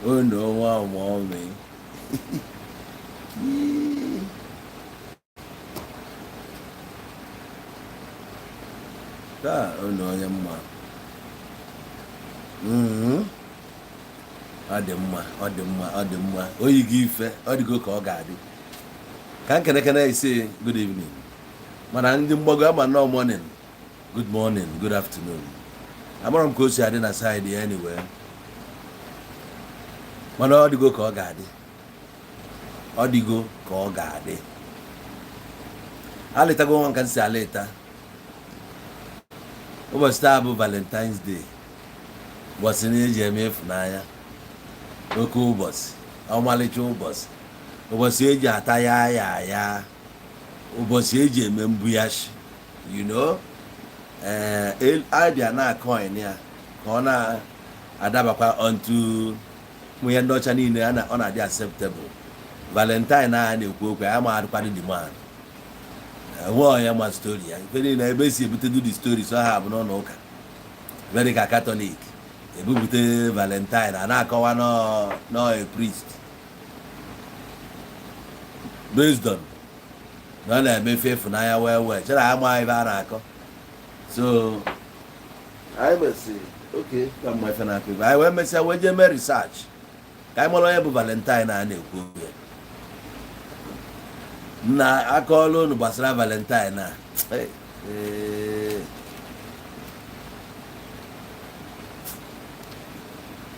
Unu nwa ọmụọmị. Taa unu onye mma. Ọ dị mma, ọ dị mma, ọ dị mma. O yighị ife, ọ dịgo ka ọ ga-adị. Ka nkenekene ise, good evening. Mana ndị mgbago ama nnọọ morning, good morning, good afternoon. Amara m ka o si adị na side ya anyway. Mana ọ dịgo ka ọ ga-adị. Ọ dịgo ka ọ ga-adị. Alịtago nwa nka m si alịta. Ụbọchị taa bụ Valentine's Day. Ụbọchị na-eji eme ịfụnanya. Oke ụbọchị, ọmalịcha ụbọchị. Ụbọchị eji ata ya ya ya. Ụbọchị eji eme mbughachi. Ee, abịa na coin ya ka ọ na-adabakwa onto ihe ndị ọcha niile ọ na-adị acceptable. Valentine a na-ekwu okwu ya ma adịkwadị the man. Enwe onye ma story ya. Ife niile ebe esi ebute the story so ha bụ n'ụlọ ụka. Ebe dị ka Catholic ebupute Valentine, a na-akọwa nọ a priest based on na ọ na-emefe ịfụnanya wee wee chere ama ebe a na-akọ. So anyị mesị oke ka mma ife na-akọ ife anyị wee mesịa wee jee mee research ka anyị mara onye bụ Valentine a na-ekwu okwu ya. Na akọọla unu gbasara Valentine a.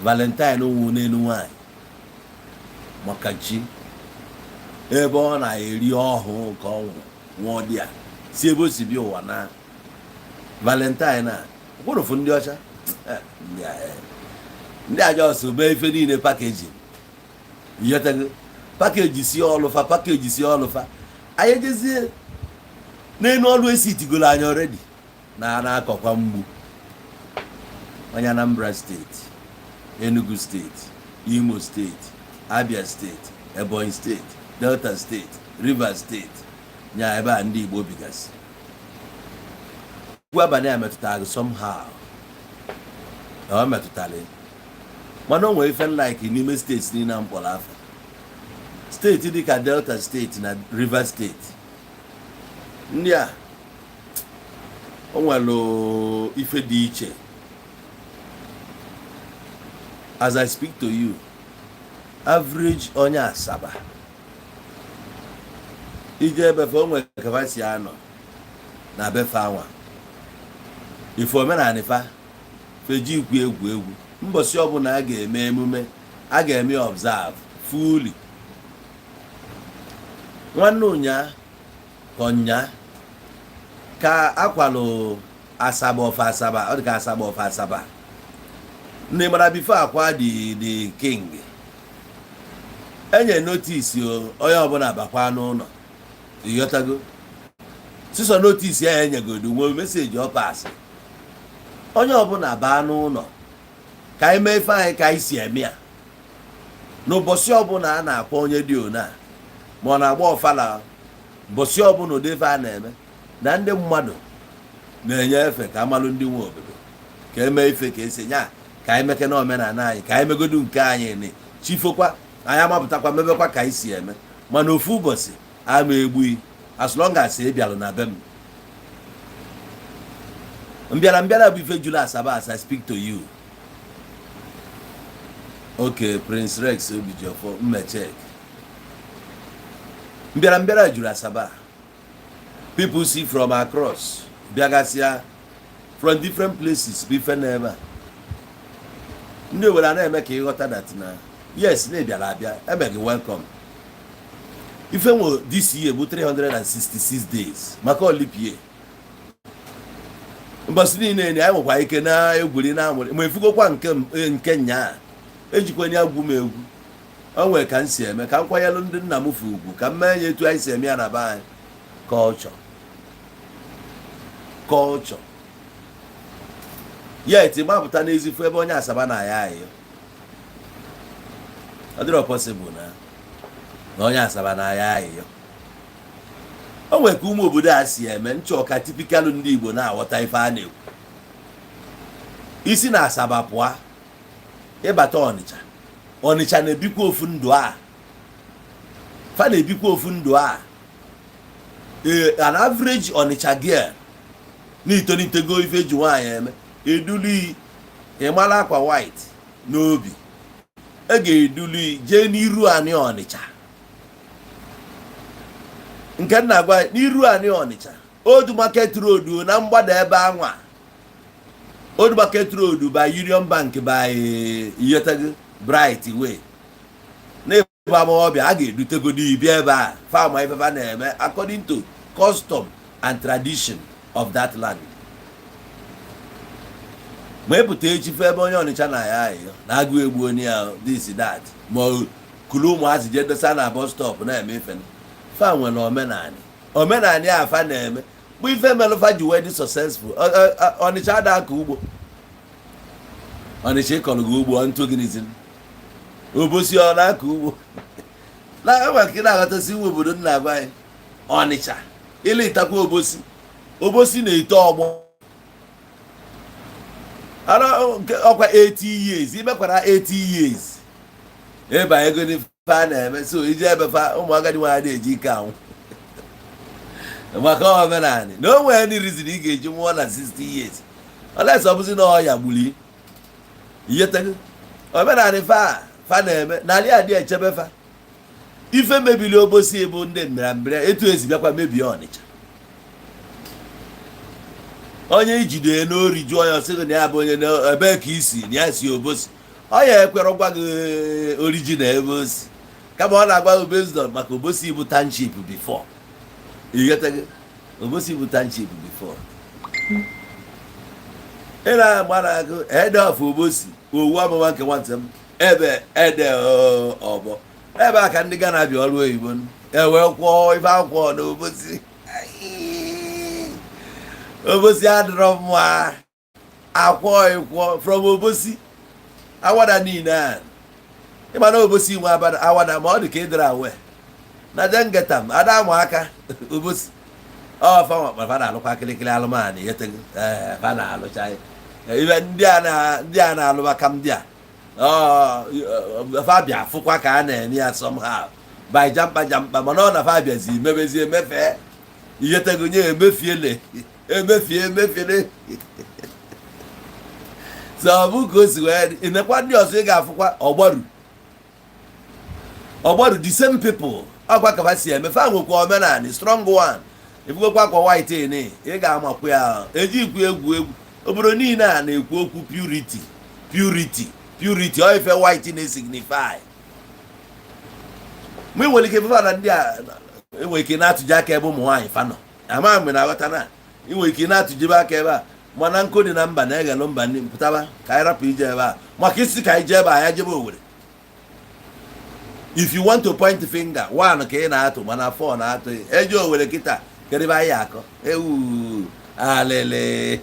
Valentine nwụ n'elu nwaanyị maka chi ebe ọ na-eri ọhụụ ka ọ nwụrụ nwụọ di ya si ebe o si bịa ụwa. Na Valentine a kwụrụfụ ndị ọcha, ndị a just mee ife niile packaging yọtago package si ọlụfa, package si ọlụfa. Anyị ejezie n'elu ọlụ esi tigolo anyị already na na-akọkwa mgbu onye Anambra Steeti, Enugu Steeti, Imo Steeti, Abia Steeti, Ebonyi Steeti, Delta Steeti, Rivers Steeti, nya ebe a ndị Igbo bigasị. Okwu abalị a metụtara somehow na ọ metụtara, mana o nwere ife like n'ime steeti niile a mkpọrọ afa. Steeti dịka Delta Steeti na Rivers Steeti, ndị a o nwere ife dị iche. As I speak to you, average onye Asaba ije ebefe o nwere ka si anọ na befe anwa ife omenala fa feji ikwu egwu egwu. Mbọsị ọbụla a ga-eme emume, a ga-eme observe fully. Nwanne ụnya ka ọnya ka akwalụ Asaba of Asaba, ọ dị ka Asaba of Asaba ndị mara before akwa the king enye notice, onye ọbụla bakwa n'ụlọ. Ịghọtago? Sisọ notice ya enyegodo nwee message ọ pass, onye ọbụla baa n'ụlọ ka anyị mee ife anyị ka anyị si eme ya n'ụbọchị ọbụla a na-akwa onye dị one a, ma ọ na-agba ọfala. Ụbọchị ọbụla ụdị ife a na-eme na ndị mmadụ na-enye efe ka amalụ ndị nwe obodo ka eme ife ka esi nya ka anyị meke na omenala anyị, ka anyị megodu nke anyị ni chifokwa anyị amapụtakwa mebekwa ka anyị si eme. Mana ofu ụbọchị ama egbughị, as long as ị bịalụ na be m. Mbịara mbịara bụ ife juru Asaba as I speak to you. Okay, Prince Rex Obijiọfọ mmechek. Mbịara mbịara juru Asaba. People see from across bịagasịa from different places bụ ife na ebe a ndị obodo a na-eme ka ịghọta that na yes, na ịbịara abịa eme gị welcome. Ife nwe this year bụ 366 days maka leap year. Mbọsị niile anyị nwekwa ike na-egwuri na amụrị ma efugokwa nke nyaa ejikwa ya gwu m egwu. O nwere ka m si eme ka m kwanyelụ ndị nna m fụ ugwu, ka m mee ya etu anyị si eme ya na be anyị. Culture, culture. Yet gbapụta n'ezifu ebe onye Asaba na-aya ayọ, ọ dịrọ possible na onye Asaba na-aya ayịyọ. O nwere ka ụmụ obodo a si eme nchọ ka typical ndị Igbo na-aghọta ife a na-ekwu. Isi na Asaba pụọ ịbata Ọnịcha. Ọnịcha na-ebikwa ofu ndụ a, fa na-ebikwa ofu ndụ a. Ee, an average Ọnịcha girl na-etolitego ife eji nwaanyị eme, eduli ịmara akwa white n'obi, e ga-eduli jee n'iru anị Ọnịcha nke nna gwa n'iru anị Ọnịcha, Old Market Road na mgbada ebe anwa, Old Market Road by Union Bank, by Iyotego Bright Way, na-ebu agbọghọbịa a ga-edutegodi ibia ebe a fama ife fa na-eme according to custom and tradition of that land. Ma epụta echi fe ebe onye Ọnịcha na ya ayọ na agụ egbu onye ya, this, that, ma ọ kulu ụmụazị jee dosa na bus stop na-eme ife. Fa nwere omenani, omenani a fa na-eme bụ ife melụ fa ji wee dị successful. Ọnịcha ada aka ugbo. Ọnịcha ịkọrọ gị ugbo ntụ gịnịzi? Obosi ọ na-akọ ugbo na enwere ka ị na-aghọtasị nwe obodo nna agwa anyị. Ọnịcha ịlịtakwa Obosi, Obosi na-eto ọgbọ. Ara ọkwa 80 years, imekwara 80 years ebe ego n'ife a na-eme. So ije ebe fa ụmụ agadi nwaanyị na-eji ike anwụ maka omenanị na o nwere any reason ị ga-eji nwụọ na 60 years unless ọ bụzi na ọya gbuli iyetego. Omenanị fa fa na-eme n'ala ya dị echebe fa. Ife mebili Obosi bụ ndị mbịarambịa, etu esi bịakwa mebie Ọnịcha. Onye ijide n'ori jụọ ya, ọsị gị na ya bụ onye ebe ka isi, na ya si Obosi. Ọ ya ekwere gwa gị origin ebe o si, kama ọ na-agwa gị based on maka Obosi bụ township before. Ighọtago? Obosi bụ township before. Ị na-agba na-agụ head of Obosi, owu amụma nke nwata m ebe ede ọbọ ebe a ka ndị Ghana bịa ọrụ oyibo ewee kwụọ ife akwụkwọ n'Obosi. Obosi adịrọ mma akwọ ịkwọ from Obosi awada niile a. Ịma na Obosi nwe awada, ma ọ dị ka ịdịrị awe na jengetam ada ama aka Obosi ọ fa fa na-alụkwa kịlịkịlị alụmanụ yetego. Ee, fa na-alụcha ibe ndị a na ndị a na-alụba ka ndị a ọ fa bịa fụkwa ka a na-eme ya somehow by jamkpa jamkpa, mana ọ na fa bịazi mebezie emefee ihetego nye emefiele emefie emefiele. So ọ bụ ka o si wee dị. Ịnekwa ndị ọzọ ị ga-afụkwa Ọgbaru, Ọgbaru, the same people ọkwa ka fa si eme. Fa nwekwa omenani strong one. Ifugokwa akwa white ni ị ga-amakwa ya eji ikwu egwu egwu. Obodo niile a na-ekwu okwu purity, purity, purity. Ọ ife white na-esignify. Ma ị nwere ike ifefa na ndị a enwere ike na-atụji aka ebe ụmụ nwaanyị fa nọ ama mgbe na-aghọta na ị nwere ike na-atụjibe aka ebe a, mana nkụ dị na mba na-eghelụ mba ndị pụtaba ka anyị rapụ ije ebe a maka isi ka anyị jee ebe a ya jebe Owere. If you want to point finger, one ka ị na-atụ, mana four na-atụ. Eje Owere kịta, kedu ebe anyị akọ ewu alele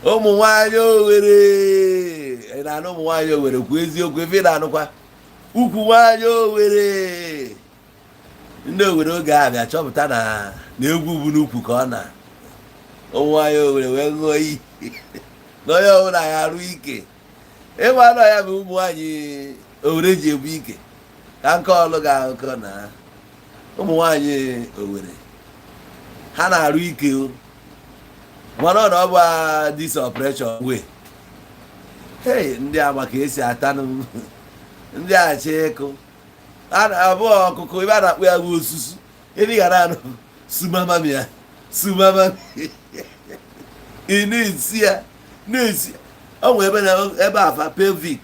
ụmụ nwaanyị Owere? Ị na-anụ ụmụ nwaanyị Owere kwuo eziokwu ebe ị na-anụkwa ukwu nwaanyị Owere. Ndị Owere oge a bịa chọpụta na egwu bụ n'ukwu ka ọ na ụmụ nwaanyị Owere wee ṅụọ iyi na onye ọbụla ya arụ ike ịgba nọ ya bụ ụmụ nwaanyị Owere ji ebu ike ka nke ọlụ ga-akụkọ na ụmụ nwaanyị Owere ha na-arụ ike o, mana ọ na ọ bụ this operation way. Hey, ndị a maka esi atanụ ndị a chi ịkụ abụọ ọkụkụ ebe a na-akpụ ya bụ osusu ebe ị ga na-anụ sumamamia sumamami ị na-esi ya na-esi. O nwee ebe na ebe afa pelvic,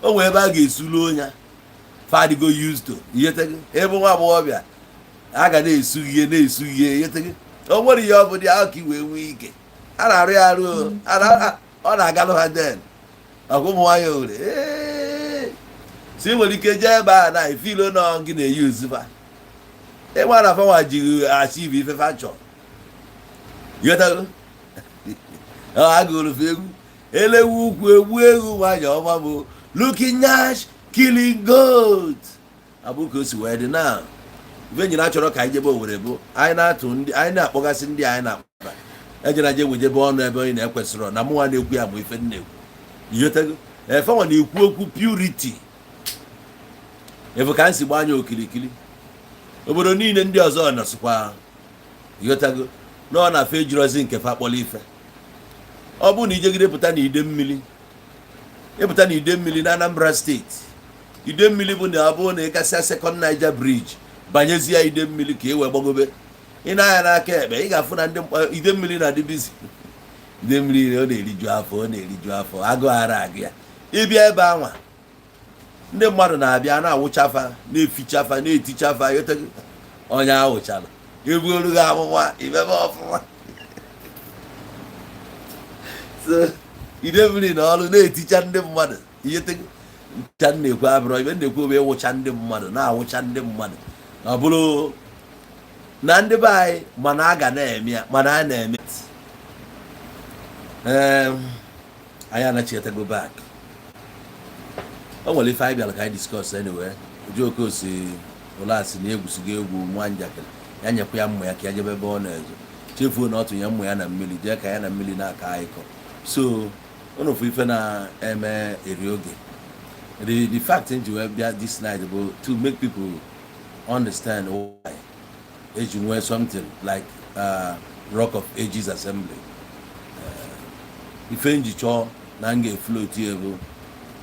o nwee ebe a ga-esulu onya fadigo used to ihetego ebe nwa agbọghọbịa a ga na-esu ihe na-esu ihe ihetego. O nwere ihe ọ bụ dị ahụ ka i wee nwee ike a na-arụ ya arụ o. Ọ na-agalụ ha den ọkwa ụmụ nwaanyị Owere. Ee, si ị nwere ike jee ebe a na ifilo nọ gị na-eyi ozufa ịgba na fanwa jiri achieve ife fa chọrọ. Ịghọtago? Ọ agụrụ fa egwu elewu ukwu egbu egwu nwanyị ọma bụ looking nyash killing goat abụ ka o si wee dị na ife nyere achọrọ ka anyị jebe Owere bụ anyị na-atụ ndị anyị na-akpọgasị ndị anyị na-akpọta ejena je wejebe ọnụ ebe onye na-ekwesịrọ na mụnwa na-ekwu ya ma ife m na-ekwu. Ịghọtago? Efenwa na-ekwu okwu purity. Efu ka m si gbaa anya okirikiri obodo niile ndị ọzọ nọsịkwa, ịghọtago, na ọ na-afe ejirozi nke fa kpọrọ ife. Ọ bụrụ na ijegide pụta na ide mmiri, ịpụta na ide mmiri na Anambra Steeti, ide mmiri bụ na ọ bụrụ na ị gasịa Second Niger Bridge, banyezie ide mmiri ka ị wee gbagobe, ị na-anya n'aka ekpe, ị ga-afụ na ndị ide mmiri na-adị busy. Ide mmiri, ọ na-eriju afọ, ọ na-eriju afọ, agụ ara agụ ya. Ịbịa ebe anwa, ndị mmadụ na-abịa na-awụchafa, na-efichafa, na-etichafa. Ịghọtago? Onye awụchala ebuolu gị amụma imebe ọfụma. So ide mmiri na ọrụ na-eticha ndị mmadụ ihe ncha na-ekwu abụrọ ibe na-ekwu bụ ịwụcha ndị mmadụ, na-awụcha ndị mmadụ. Ọ bụrụ na ndị be anyị, mana a ga na-eme ya, mana a na-eme. Ee, anyị anachietago back. O nwere ife anyị bịara ka anyị discuss. Anyway, Ojuoko si ụlasị na egwusigo egwu nwa njakịrị ya, nyekwa ya mma ya ka ya jebe ebe ọ na-eje, chefuo na ọ tụnye mma ya na mmiri, jee ka ya na mmiri na-aka akụkọ. So unu fụ ife na-eme eri oge. The fact nji wee bịa this night bụ to make people understand why eji nwee something like Rock of Ages Assembly. Ife nji chọọ na m ga-efloat ya bụ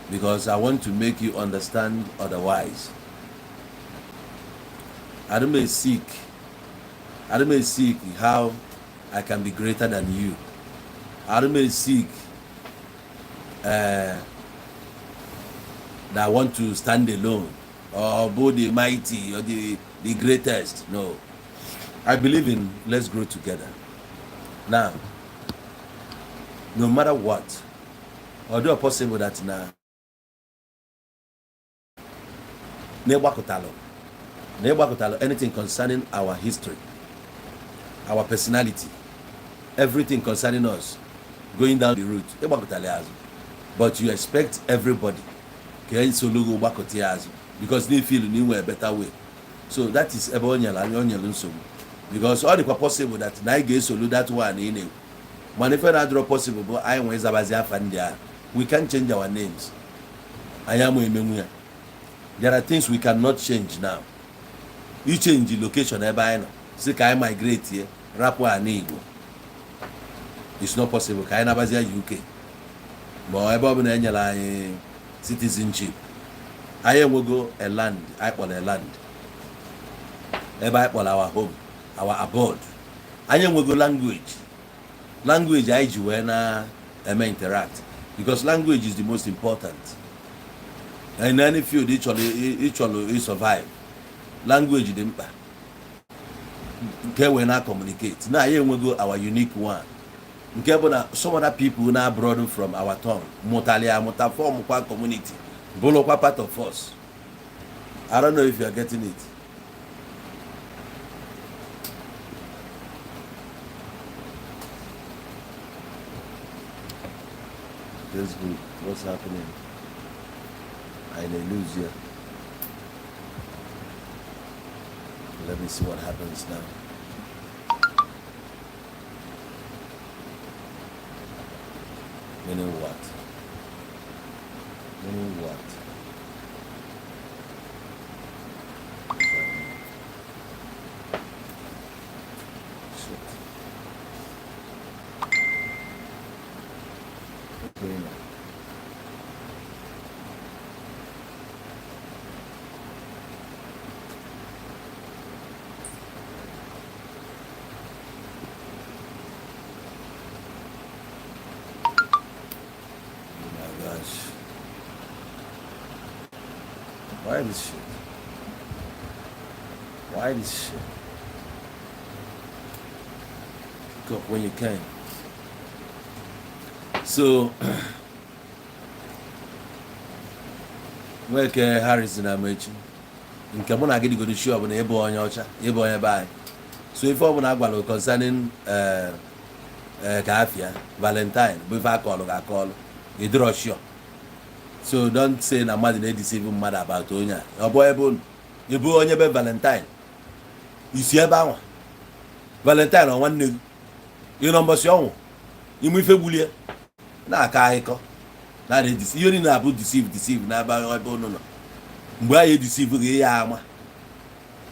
because I want to make you understand. Otherwise, I don't seek how I can be greater than you. I don't seek that I want to stand alone or be the mighty or the greatest. No. I believe in let's grow together. Now, no matter what, although possible that na na-ịgbakọtalụ anything concerning our history, our personality, everything concerning us going down the route, ịgbakọtala ya azụ, but you expect everybody ka esolu gị gbakọta ya azụ because they feel na inwe a better way. So that is ebe o nyere anyị, o nyere nsogbu, because ọ dịkwa possible that na anyị ga-esolu that one ị na-ekwu, mana ife na-adịrọ possible bụ anyị nwee ịzabazi afa ndị ahụ. We can change our names, anyị ama emenwu ya. There are things we cannot change now. Ichange location ebe anyị nọ, si ka anyị migrate ye, rapụ ana Igbo, it's not possible. Ka anyị nabazie UK, ma ebe ọ bụla e nyere anyị citizenship, anyị enwego a land anyị kpọrọ a land ebe anyị kpọrọ our home, our abode. Anyị enwego language anyị ji wee na-eme interact, because language is the most important in any field ị chọrọ ị chọrọ ị survive. Language dị mkpa nke wee na communicate. Na anyị enwego our unique one, nke bụ na some other people na abroad from our tongue mụtara ya, amụta, form kwa community, bụrụkwa part of us. I don't know if you are getting it. Facebook, what's happening? I may lose you. Let me see what happens now. Meaning what? Meaning what? What does that mean? Shit. What's going on? Oh my gosh. Why this shit? Why this shit? Pick up when you can. So, Nweke Harrison Amechi, nke mụ na gị dịgodo sure bụ na ịbụ onye ọcha, ịbụ onye be anyị. So ife ọbụla agwara concerning ka afịa Valentine bụ ife akọlụ ga akọlụ, ịdịrọ sure. So don't say na mmadụ na-edeceive mmadụ about onye a. Ọ bụ ebe unu ịbụ onye be Valentine, isi ebe anwa Valentine ọ nwanne gị, ịnọ mbọsị ọnwụ ime ife gbulie na-akọ akụkọ. Na na-edeceive ihe niile na-abụ deceive, deceive n'ebe ebe unu nọ. Mgbe anyị edeceive gị, ya ama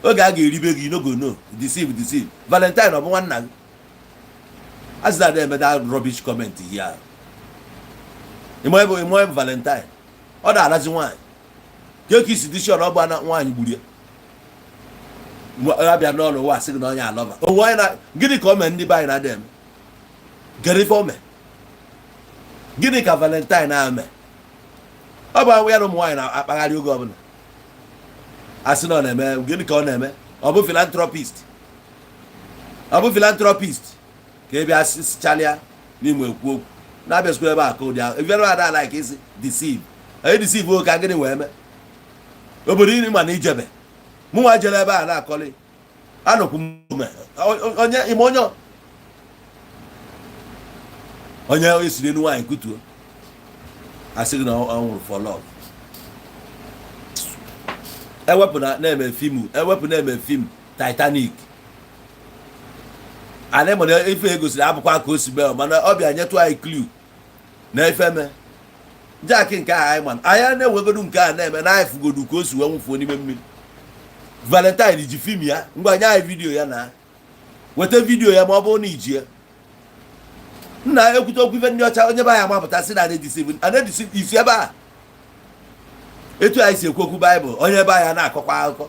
oge a ga-eribe gị, no go no deceive, deceive. Valentine ọ bụ nwanna gị? Azịza na-eme that rubbish comment here. Ịmụ ebe ịmụ ebe Valentine ọ na-arazi nwaanyị ka eke isi dishon ọ bụ na nwaanyị gburu ya. Mgbe abịa n'ọnụ ụwa, sị gị na onye alọba onwe onye na gịnị ka o mee? Ndị be anyị na-adị eme gere ife o mee. Gịnị ka Valentine a mee? Ọ bụ ya na ụmụ nwaanyị na-akpagharị oge ọbụla, a sị na ọ na-eme. Gịnị ka ọ na-eme? Ọ bụ philanthropist? Ọ bụ philanthropist ka ị bịa sichalịa n'ime ekwu okwu na-abịazikwa ebe a ka ụdị ahụ ebe ada like isi deceive onye, deceive o ka gịnị wee mee obodo iri. Ma na ijebe mụnwa jere ebe a na-akọlị anọkwu m onye ime onye onye esiri enu nwaanyị kutuo, asị gị na ọ nwụrụ for love. Ewepụ na na-eme film, ewepụ na-eme film Titanic, ana mana ife egosiri abụkwa ka o si mee, mana ọ bịa nyetụ anyị clue na ife mee Jack nke a. Anyị ma anyị na-ewegodu nke a na-eme na anyị fugodu ka o si wee nwụfuo n'ime mmiri. Valentine ji film ya, ngwa nye anyị video ya, na weta video ya ma ọ bụrụ na iji ya. Nna, ekwute okwu ife ndị ọcha, onye be anyị amapụta sị na a na-edeceive isi ebe a. Etu anyị si ekwu okwu Baịbụl, onye ebe anyị na-akọkwa akụkọ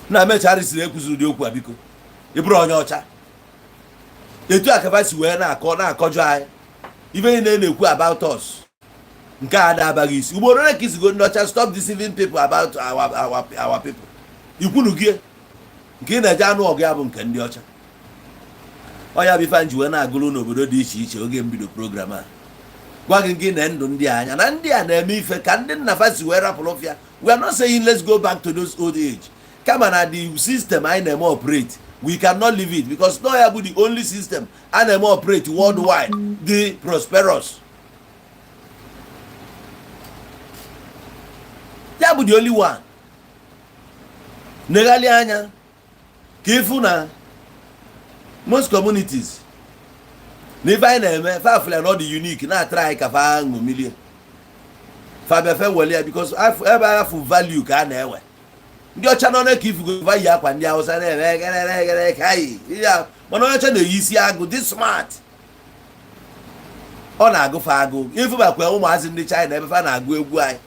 na mecharịsịrị ekwuziri ụdị okwu a. Biko, ị bụrụ onye ọcha, etu a kafa si wee na-akọ na-akọjọ anyị ife niile na-ekwu about us, nke a na-abaghị isi. Ugboro ole ka isigo ndị ọcha, "Stop deceiving people about our people"? Ikwunu gị nke ị na-eje anụ ọgụ ya bụ nke ndị ọcha. Ọ ya bụ ife anyị ji wee na-agụrụ n'obodo dị iche iche. Oge mbido program a, gwa gị gị na ndụ ndị a anya na ndị a na-eme ife ka ndị nna fa si wee rapụrụ ọfịa. We are not saying let's go back to those old age, kama na the system anyị na-eme operate, we cannot leave it, because no, ya bụ the only system a na-eme operate worldwide dị prosperous. Ya bụ the only one. Neghalị anya ka ịfụ na most communities na ife anyị na-eme fafụla na ọ dị unique, na-atara anyị ka fa ṅomilie, fa bịa fe wele ya, because ebe afụ value ka a na-ewe. Ndị ọcha nọ na ka ifugo fa yi akwa ndị Hausa na-eme gere gere ka yi ihe a, mana onye ọcha na-eyi isi agụ dị smart, ọ na-agụfe agụ. Ifụbakwa ụmụazị ndị China ebe fa na-agụ egwu anyị,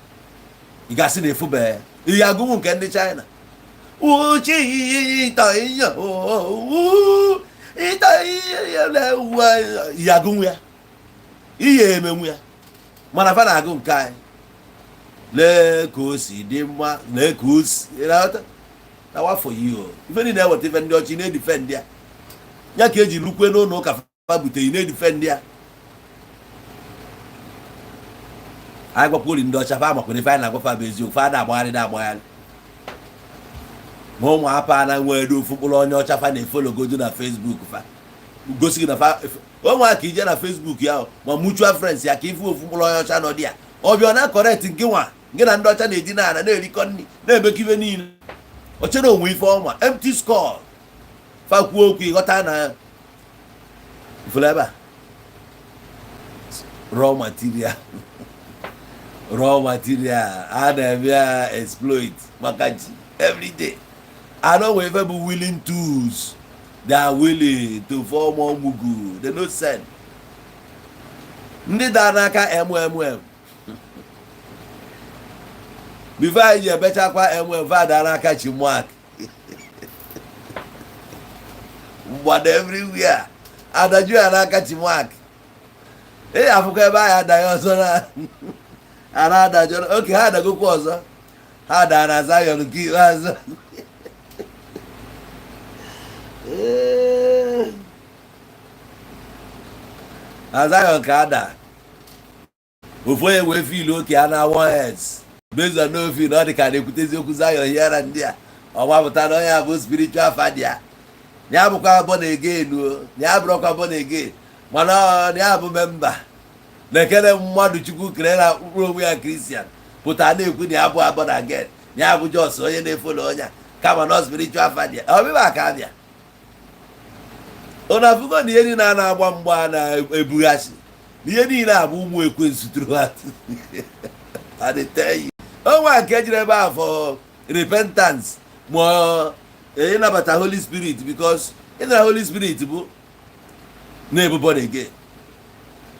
ị ga-asị na efube ya ihe agụmụ nke ndị China uchi ịtọ ihe ịtọ ihe agụnwu ya, ihe emenwu ya, mana fa na-agụ nke anyị. Lee ka o si dị mma, lee ka o si ịghọta na wafọ yi o. Ife niile eweta ife ndị ọchị na-edefend ya, ya ka eji lukwe n'ụlọ ụka fa butere na-edefend ya. Anyị gwakwuri ndị ọcha, fa amakwara ife anyị na-agwafa bụ eziokwu. Fa na-agbagharị na-agbagharị, ma ụmụ apa na nwere ofu mkpụrụ onye ọcha fa na-efollowgodu na Facebook. Fa gosi gị na fa onwe ka ije na Facebook ya ma mutual friends ya, ka ife ofu mkpụrụ onye ọcha nọ dị ya. Ọbịa ọ na correct nke nwa gị na ndị ọcha na-edina ala, na-erikọ nri, na-emekọ ife niile. O chere onwe ife ọnwa empty skull. Fa kwuo okwu, ịghọta na ifuru ebe a raw material, raw material a na-eme ya exploit maka ji everyday. I know ife bụ willing tools. They are willing to form more mugu. They no send ndị daa n'aka mmm before anyị ji ebechakwa mm fa daa n'aka Chimak mgbada everywhere, adaju ya n'aka Chimak. Ị afụkwa ebe anyị adaghị ọzọ na a na-adajọ oke ha adagokwa ọzọ, ha daa na Zion nke ikpeazụ. Ee. Na Zion ka a daa ofu onye wee feel oke a na one heads based on no feel na ọ dị ka na-ekwute eziokwu Zion here. Ndị a ọ gbapụta na onye a bụ spiritual father ya, ya bụkwa born again o, ya bụrụkwa born again, mana ọ ya bụ member na ekele mmadụ Chukwu kere na mkpụrụ onwe ya Christian pụta na-ekwu na ya bụ born again, ya bụ just onye na-efollow onye a, kama na spiritual father ọbịba ka abịa. Ụnụ afụgo na ihe niile a na-agba mgba na-ebughachi Ihe niile a bụ ụmụ ekwensu throughout. I dey tell you, onwe nke jiri ebe a for repentance ma ọ ịnabata Holy Spirit, because ịnara Holy Spirit bụ na-ebu born again.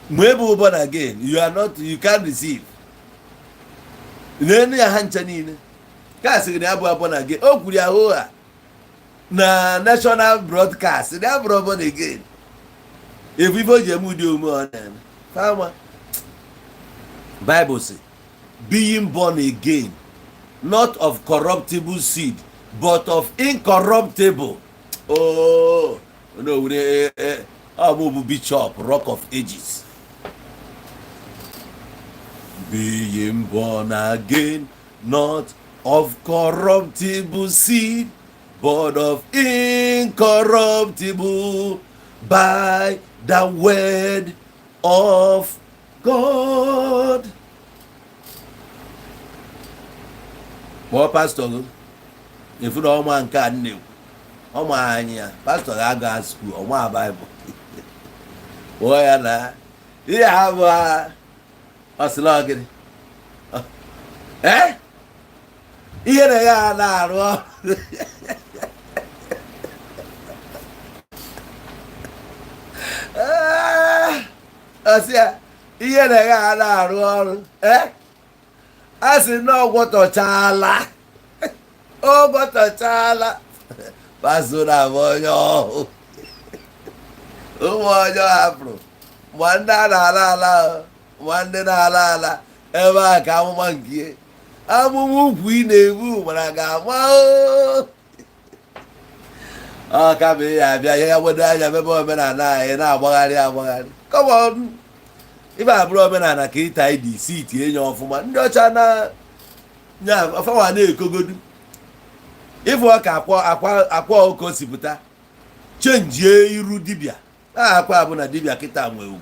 Mgbe ebu born again, you are not, you can't receive n'enu ya. Ha ncha niile ka a sịrị na ya bụ born again. O kwuru ya hoo ha na national broadcast na ya bụrụ born again. Efu ife o ji eme ụdị omume ọ na-eme. Fama Bible say, "Being born again, not of corruptible seed, but of incorruptible." Oh no, were ọ bụ Bishop Rock of Ages. Being born again, not of corruptible seed, but of incorruptible, by the word of God. Kpọọ pastọ gị efu na ọma nke a nnekwu ọma anyị ya. Pastọ ga-aga school ọma Baịbụl, kpọọ ya na ihe ha bụ ọsịla gịnị ee ihe na ya na-arụ ọrụ. Ọsị ya ihe na ya na-arụ ọrụ ee a sị na ọgwọtọchala, ọ gwọtọchala. Pastọ na-abụ onye ọhụụ, ụmụ ọjọọ hapụrụ ma ndị a na-ala ala, ma ndị na-ala ala ebe a ka amụma nke amụma ukwu ị na-ebu mara ga-ama. Ọ kama ị ya abịa ya gbado anya mebe omenala anyị na-agbagharị agbagharị. Come on, ife abụrụ omenala ka ịta ịdị isi itinye ya ọfụma. Ndị ọcha na ọfawa na-ekogodu ịfụ ọka akwa akwa akwa ọkụkọ si pụta chenjie iru dibịa na akwa bụ na dibịa kịta nwee ugwu.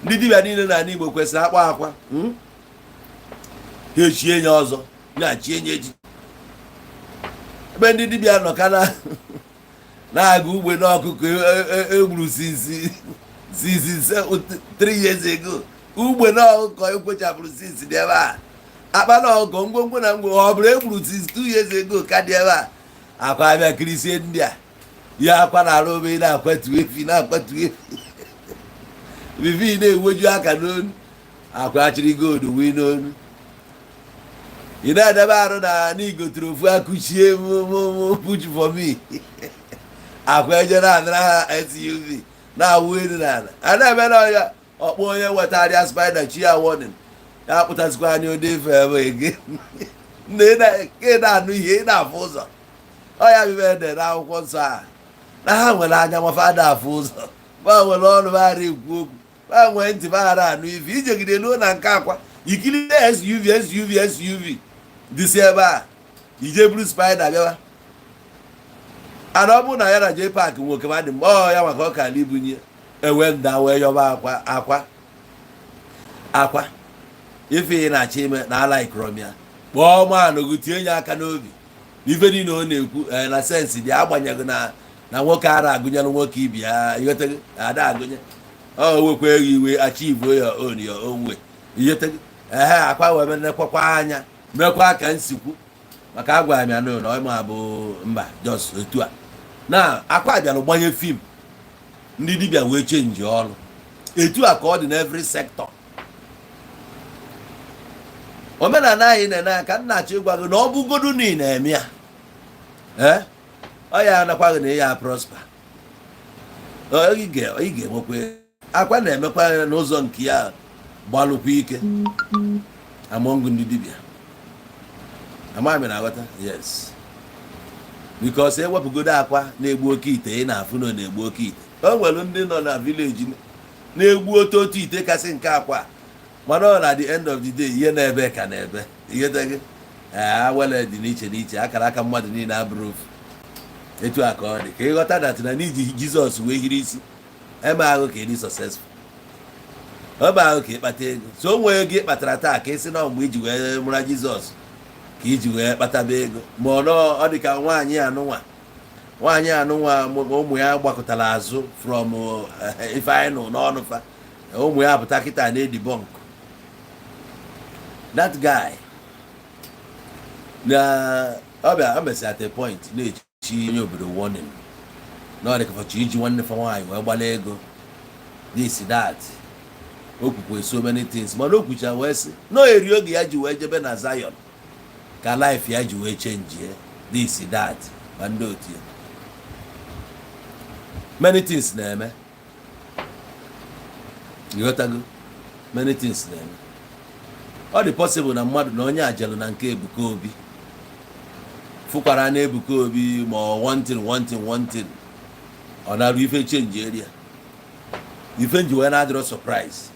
Ndị dibịa niile n'ala Igbo kwesịrị akpa akwa ha echie ya ọzọ na-achie ya echi. Ebe ndị dibịa nọ ka na-aga ugbe n'ọkụkọ egburu since 3 years ago, ugbe n'ọkụkọ ekwochapụrụ since dị ebe a, akpa na ọkụkọ, ngwongwo na ngwo ọ bụrụ egburu since 2 years ago ka dị ebe a. Akwa abịa kirisie ndị a ya akwa na-arụ obe na-akwatu efi, na-akwatu efi bibi, na-enweju aka n'onu akwa achịrị gold wee n'onu. Ị na-edebe arụ na n'igotere ofu akụchie mụ push for me. Akwa eje na-anara ha SUV na-awụ elu n'ala a na-eme na ọya ọkpọ onye wetarịa spider chi ya warning ya akpụtasịkwa anya ụdị ife ebe ege na ị na-anụ ihe, ị na-afụ ụzọ. Ọ ya bụ ede n'akwụkwọ nsọ a na ha nwere anya mafa ada afụ ụzọ, ba nwere ọnụ ba ekwu okwu, ba nwee ntị ba ghara anụ ife. Ijegide luo na nke akwa ikiri SUV SUV SUV dịsị ebe a, ije buru spider bịawa. Ana ọ bụrụ na ya na jee park nwoke ma dị mgbe ọ ya maka ọ kala ibunye ewe nda wee yọba akwa akwa akwa ife ị na-achọ ime na ala ikrom ya. Kpọọ manụ gị, tinye ya aka n'obi ife niile ọ na-ekwu na sense dị, agbanyeghị na nwoke ara agụnyere nwoke ibi ya. Ịghọtago? Ada agụnye ọ wekwa ego iwe achieve your own way. Ịghọtago? Ehe, akwa wee nekwakwa anya mekwa ka nsikwu maka agwara m ya na ọ ma bụ mba jos otu a na akwa bịara gbanye film. Ndị dibịa wee change ọrụ etu a ka ọ dị na every sector. Omenala anyị na-ene aka nna achọ ịgwa gị na ọ bụgodu na ị na-eme ya, ee, ọ ya anakwa gị na ị ya prosper. Ị ga-enwekwa akwa na-emekwa ya n'ụzọ nke ya gbalụkwa ike among ndị dibịa. Amaghị m na-aghọta. Yes, because ewepụgodo akwa na-egbu oke ite, ị na-afụ na ọ na-egbu oke ite. O nwere ndị nọ na village na-egbu otu otu ite kasị nke akwa, mana ọ na the end of the day, ihe na-ebe ka na-ebe ihe gị. Ee, awele dị n'iche n'iche, akara aka mmadụ niile abụrụ ofu. Etu a ka ọ dị ka ịghọta that na n'iji Jizọs wee hiri isi eme ahụ ka ị dị successful, ebe ahụ ka ịkpata ego. So o nwee ego ị kpatara taa ka ị sị na mgbe iji wee mụra Jizọs ka iji wee kpataba ego, ma ọ nọ ọ dị ka nwaanyị anụnwa, nwaanyị anụnwa ụmụ ya gbakọtara azụ from ife anyị nụ n'ọnụ fa. Ụmụ ya pụta kịta na-edebunk that guy. Na ọ bịa, o mesịrị at a point na-echi onye obodo warning na ọ dị ka fọchọ iji nwanne fa nwaanyị wee gbala ego, this, that. O kwukwe so many things, mana o kwucha wee sị na o eri oge ya ji wee jebe na Zion ka life ya ji wee changie, this, that, ma ndị otu ya. Many things na-eme, ịghọtago? Many things na-eme. Ọ dị possible na mmadụ na onye ajelụ na nke Ebuka Obi fụkwara na Ebuka Obi ma ọ one thing, one thing, one thing, ọ na-arụ ife change area. Ife nji wee na-adịrọ surprise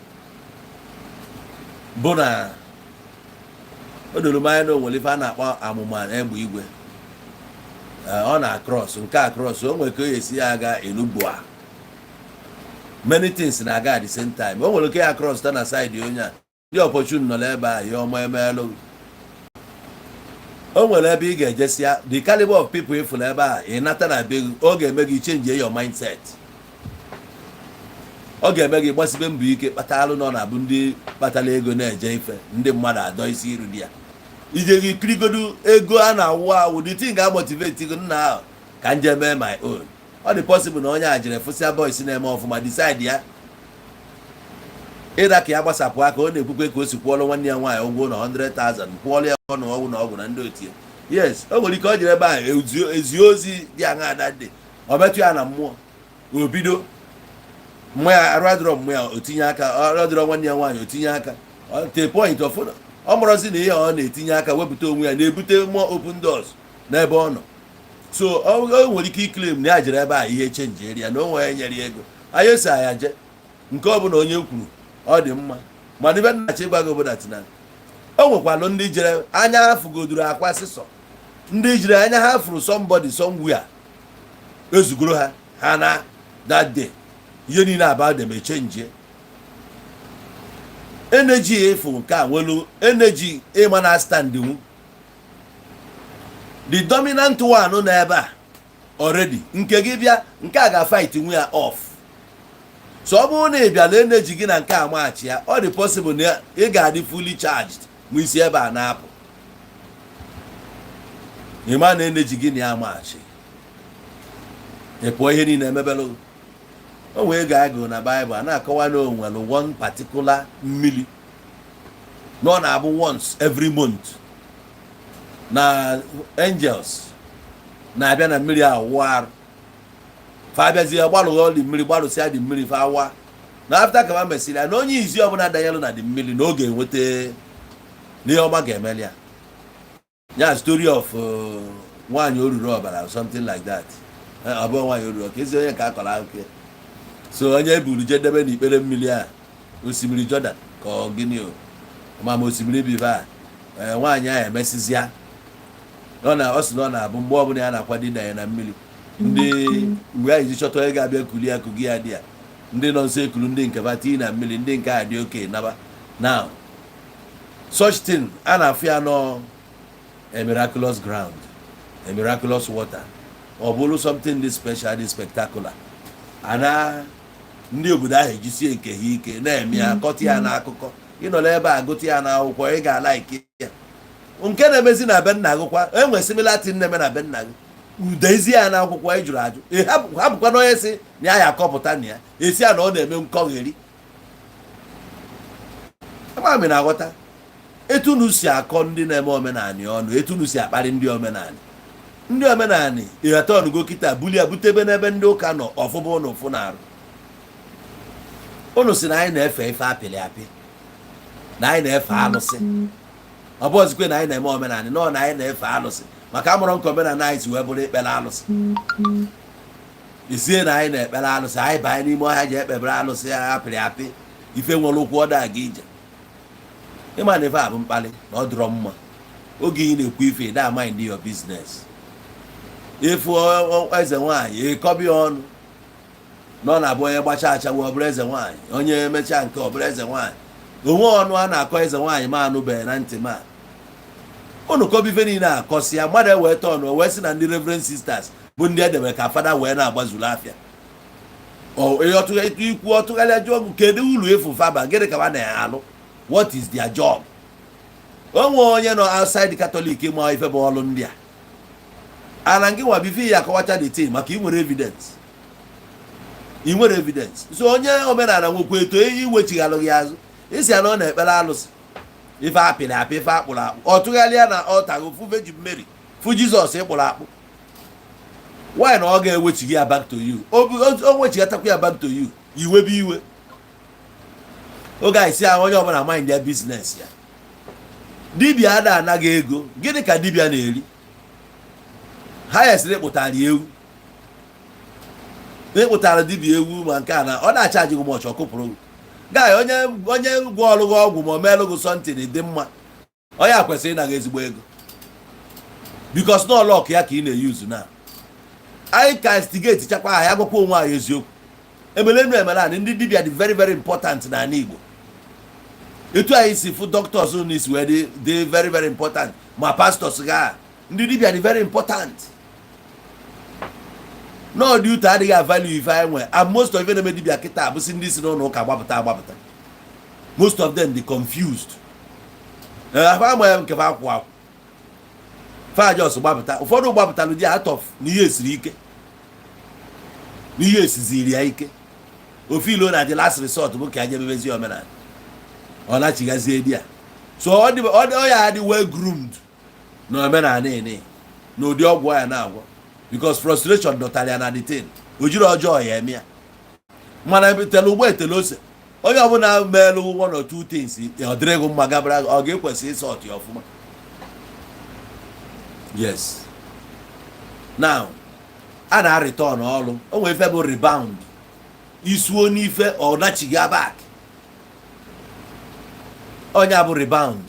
bụ na o doro m anya na o nwere ife a na-akpọ amụma egbe igwe. Ọ na cross nke a cross, o nwere ka o esi ya aga Enugwu a. Many things na-aga at the same time. O nwere ike ya cross ta na side onye a ndị opportune nọ n'ebe a, ya ọma emeelụ. O nwere ebe ị ga-ejesia, the caliber of people ịfụrụ ebe a, ị nata na be gị, ọ ga-eme gị change your mindset. Ọ ga-eme gị gbasibe mbọ ike kpatalụ nọ na bụ ndị kpatara ego na-eje ife ndị mmadụ adọ isi iru di ya ije gị kirigodu ego a na-awụ awụ. The thing ga-amotivate gị, nna ahụ ka nje mee my own. Ọ dị possible na onye a jere fụsịa boys na-eme ọfụma, decide ya ịda ka ya gbasapụ aka. Ọ na-ekwukwe ka o si kwụọrọ nwanne ya nwaanyị ụgwọ na 100,000, kwụọrọ ya ọnụ ọgwụ na ọgwụ na ndị otu ya. Yes, o nwere ike ọ jere ebe ahụ ezi ozi dị aṅa ada dị, ọ metụ ya na mmụọ, o bido mmụọ ya arụ adịrọ mmụọ ya, o tinye aka. Arụ adịrọ nwanne ya nwaanyị, o tinye aka. Te point of ọ mụrụzi na ihe ọ na-etinye aka wepụta onwe ya na-ebute more open doors n'ebe ọ nọ. So o nwere ike iclaim na ya jere ebe a, ihe change eri ya na o nwere nyere ya ego. Anyị esi anya je nke ọ bụla onye kwuru ọ dị mma, mana ibe nnachi ịgwa gị obodo tina o nwekwalụ ndị jere anya ha fụgoduru akwa sịsọ, ndị jiri anya ha fụrụ somebody somewhere ezugoro ha, ha na that day ihe niile about them echangie energy. Efu nke a nwelu energy ịma na stand nwu the dominant one nọ ebe a already. Nke gị bịa, nke a ga-fight nwe ya off. So ọ bụrụ na ị bịala energy gị na nke a machi ya, ọ dị possible na ị ga-adị fully charged ma isi ebe a na-apụ. Ịma na energy gị na ya machi, ị pụọ, ihe niile emebelụ. O nwee ego agụ na Baịbụl a na-akọwa na o nwere one particular mmiri na ọ na-abụ once every month na angels na-abịa na mmiri awụ arụ. Fa abịazie gbalụghọ dị mmiri, gbalụsịa dị mmiri, fa awa na after ka ha mesịrị ya na onye izi ọbụla danyelụ na dị mmiri na ọ ga-enweta n'ihe ọma ga-emeli ya. Ya story of nwaanyị oruru ọbara or something like that. Ọ bụ nwaanyị oruru ka ezi onye ka a kọrọ akụkọ ya. So onye eburu jedebe n'ikpere mmiri a, osimiri Jọdan ka ọ gịnị o, ma osimiri bive a. Nwaanyị ahụ emesizia, ọ na ọ sị na ọ na-abụ mgbe ọbụla ya na-akwado ịdanye na mmiri, ndị mgbe ya ji chọta onye ga-abịa kuli ya, kugi ya dị ya, ndị nọ nso ekulu, ndị nke ba tii na mmiri, ndị nke a dị oke naba. Now such thing a na-afụ ya nọ a miraculous ground, a miraculous water, ọ bụrụ something dị special, dị spectacular. Ana ndị obodo ahụ ejisie nke ha ike na-eme ya, kọta ya n'akụkọ. Ịnọ n'ebe a gụta ya n'akwụkwọ, ị ga-ala ike ya. Nke na-emezi na be nna gị kwa, enwe similar thing na-eme na be nna gị, udezie ya n'akwụkwọ. Ị jụrụ ajụ, ị hapụkwa na onye si na ya ya akọpụta na ya esi ya na ọ na-eme nkọgheri. Ama m na-aghọta etu unu si akọ ndị na-eme omenanị ọnụ, etu unu si akparị ndị omenanị. Ndị omenanị ịghata ọnụgo kịta buli ya butebe n'ebe ndị ụka nọ ọfụba ụnụ ụfụ na-arụ. Unu si na anyị na-efe ife apịrị apị, na anyị na-efe alụsị. Ọ bụ ọzikwe na anyị na-eme omenanị nọ na anyị na-efe alụsị, maka amụrụ nke omenala anyị si wee bụrụ ikpere alụsị. Isie na anyị na-ekpere alụsị, anyị banye n'ime ọhịa ji ekpebere alụsị apịrị apị, ife nwere ụkwụ ọda aga ije. Ịma na ife a bụ mkpali na ọ dịrọ mma. Oge ị na-ekwu ife, da mind your business. Ịfụ eze nwaanyị, ịkọbi ọnụ na ọ na-abụ onye gbacha achawo ọ bụrụ eze nwaanyị, onye emechaa nke ọ bụrụ eze nwaanyị. Onwe ọnụ a na-akọ eze nwaanyị ma anụbeghị na ntị ma unu kọba ife niile akọsịa mmadụ ewee tọn wee sị na ndị reverend sisters bụ ndị edebe ka fada wee na-agbazuru afịa. Ikwu ọtụgharịa jụọ gị, kedu uru efu faba? Gịnị ka ha na-alụ? What is their job? O nwee onye nọ outside Catholic ma ife bụ ọlụ ndị a ana gị nwa bife ya akọwacha the thing, maka ị nwere evidence, ị nwere evidence. So onye omenala nwekwa eto iwechighalụ gị azụ isi ya na ọ na-ekpere alụsị, ife apịrị apị, ife akpụrụ akpụ. Ọ tụgharịa na ọta gị, fụ Virgin Mary, fụ Jizọs ịkpụrụ akpụ. Why na ọ ga-ewechighi ya back to you? O wechigatakwa ya back to you, iwebe iwe. Oge a isi ahụ, onye ọbụla mind ya business ya. Dibịa ada anaghị ego. Gịnị ka dibịa na-eri? Ha yesịrị ịkpụtara ewu, ịkpụtara dibịa ewu. Ma nke a na ọ na-achaji gị mọchị, ọ kụpụrụ gị gaa. Onye gwọ ọrụ gị ọgwụ ma o meelụ gị something dị mma, onye a kwesịrị ịnaghị ezigbo ego, because na ọlọk ya ka ị na-eyuzu. Na anyị ka instigate chakwa aha ya, gwakwa onwe anyị eziokwu. Emelenu emele ndị dibịa dị very very important n'ala Igbo. Etu anyị si fụ doctors n'isi wee dị very very important, ma pastors ga, ndị dibịa dị very important. N'ọdị ute adịghị avalue ife anyị nwe. And most of ife na-eme dibịa kịta abụsị ndị si n'ụlọ ụka gbapụta agbapụta. Most of them dị confused. Afa amaghị nke fa akwụ akwụ, fa just gbapụta. Ụfọdụ gbapụtalụ di out of na ihe esiri ike, na ihe esiziri ya ike. Ofe ilo na the last resort bụ ka ya jebebezi omenala, ọ nachigazie di ya. So ọ dị ọ ya adị well groomed na omenala ene na ụdị ọgwụ ya na-agwọ, because frustration dọtara ya na the thing. O jiri ọjọọ ya eme ya, mana etele ụgbọ etele ose. Onye ọbụla meelụ one or two things, ọ dịrị gị mma, gabara, ọ ga-ekwesị ịsọtụ ya ọfụma. Yes, now a na-return ọrụ. O nwere ife bụ rebound, isuo n'ife, ọ nachiga back. Onye bụ rebound,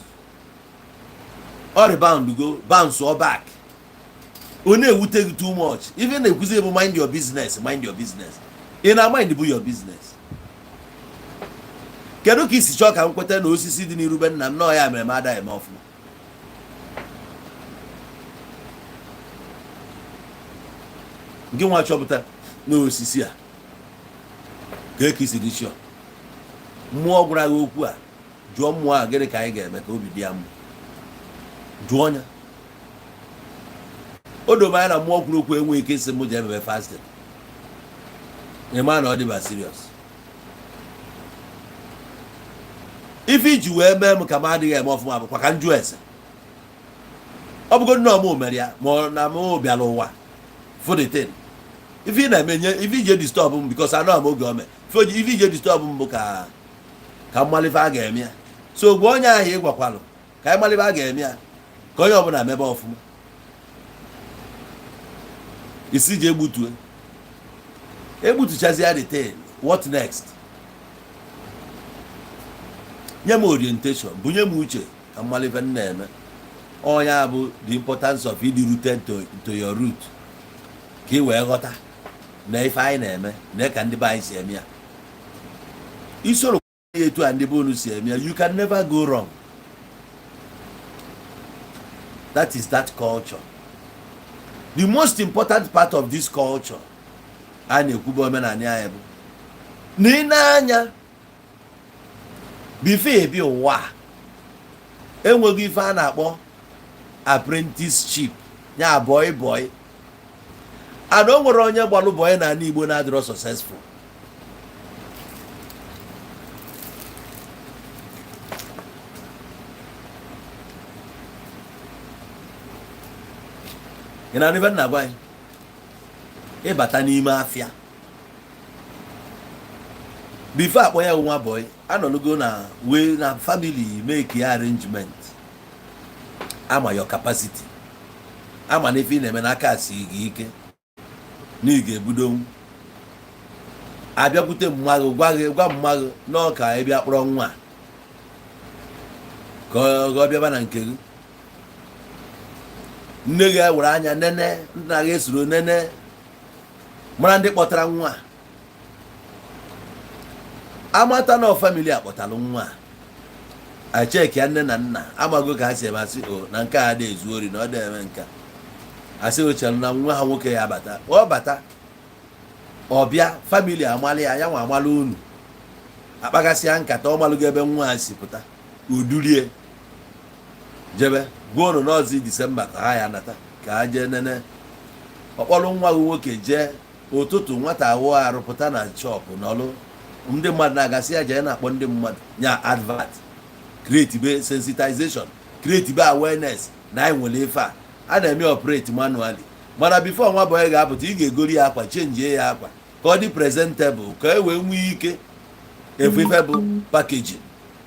ọ rebound go bounce ọ back, ọ na-ewute gị too much. Ife na-ekwuzi bụ mind your business, mind your business. Ị na mind bụ your business. Kedu ka isi chọọ ka m kweta na osisi dị n'irube nna m nọọ ya mere m ada eme ọfụma? Gị nwa chọpụta na osisi a ka isi dị chọọ mmụọ gwara gị okwu a. Jụọ mmụọ a, gịnị ka anyị ga-eme ka obi dị ya mma? Jụọ ya. O doro anya na mmụọ kwuru okwu enweghị ike isi m ji emebe fasting. Ịma na ọ dịba serious. Ife iji wee mee m ka m adịghị eme ọfụma bụkwa ka m jụọ ese. Ọ bụgo nne ọmụ mere ya, ma ọ na m bịara ụwa for the thing. Ife ị na-eme nye ife ije disturb m, because anọ m oge ome ife ije disturb m bụ ka mmalife a ga-eme ya. So gwa onye ahụ ị gwakwalụ ka anyị malife a ga-eme ya, ka onye ọbụla mebe ọfụma. Isi ji egbutue, egbutuchazi ya the thing, what next? Nye m orientation, bunye m uche ka mmalife m na-eme. Onye a bụ the importance of ịdị rooted to your root, ka ị wee ghọta na ife anyị na-eme na ka ndị be anyị si eme ya. Isoro ya etu a ndị be unu si eme ya, you can never go wrong. That is that culture. The most important part of this culture a na-ekwube, omenala anyị, bụ na ị na-anya bife ebi ụwa a, enweghị ife a na-akpọ apprenticeship, ya boy boy. And o nwere onye gbalụ boy n'ala Igbo na-adịrọ successful. Ị na-anụ ife m na-agwa anyị? Ịbata n'ime afịa, before akpọ ya nwa boy, anọlugo na wee na family make ya arrangement, ama your capacity, ama na ife ị na-eme n'aka si gị ike na ị ga-ebudonwu. Abịakwute mmadụ, gwa gị, gwa mmadụ nọọ ka ị bịa kpọrọ nwa ka ọ bịaba na nke gị. Nne gị ewere anya nene, nna gị esoro nene, mara ndị kpọtara nwa a. Amata na family a kpọtara nwa a, acheki ya. Nne na nna amago ka ha si eme, asị o na nke a dị ezu ori, na ọ dị eme nke a. Asị o chere na nwa ha nwoke ya bata, ọ bata. Ọbịa family amali ya, ya nwa amala unu, akpagasịa nkata, ọ malụgo ebe nwa a si pụta. Udurie jebe gwa unu n'ọzi Disemba ka ha ya nata, ka ha jee nene. Ọkpọrọ nwa gị nwoke jee ụtụtụ, nwata awụ arụ pụta na shop n'ọlụ, ndị mmadụ na-agasị ya, jee na-akpọ ndị mmadụ nya advert, create be sensitization, create be awareness na anyị nwere ife a a na-eme operate manually. Mana before nwa boy ga-apụta, ị ga-egori ya akwa, chenjie ya akwa ka ọ dị presentable, ka e wee nwee ike efu ife bụ packaging.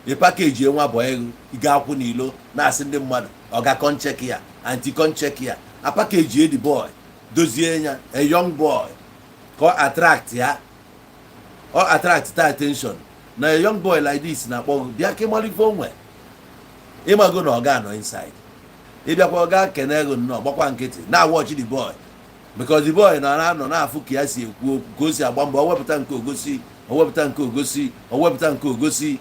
Ị package nwa boy ị ga-akwụ n'ilo na-asị ndị mmadụ, "Ọga, come check ya, aunty, come check ya." A package the boy, dozie ya, a young boy, ka ọ attract ya, ọ attract ta attention na a young boy like this na-akpọ gị, bịa ka ịmara ife o nwe. Ịmago na ọ ga-anọ inside, ịbịakwa, ọ ga kene ego nnọọ, gbakwa nkịtị na watch the boy, because the boy na anọ na-afụ ka ya si ekwu okwu, ka o si agba mbọ. O wepụta nke ogosi, o wepụta nke ogosi, o wepụta nke ogosi,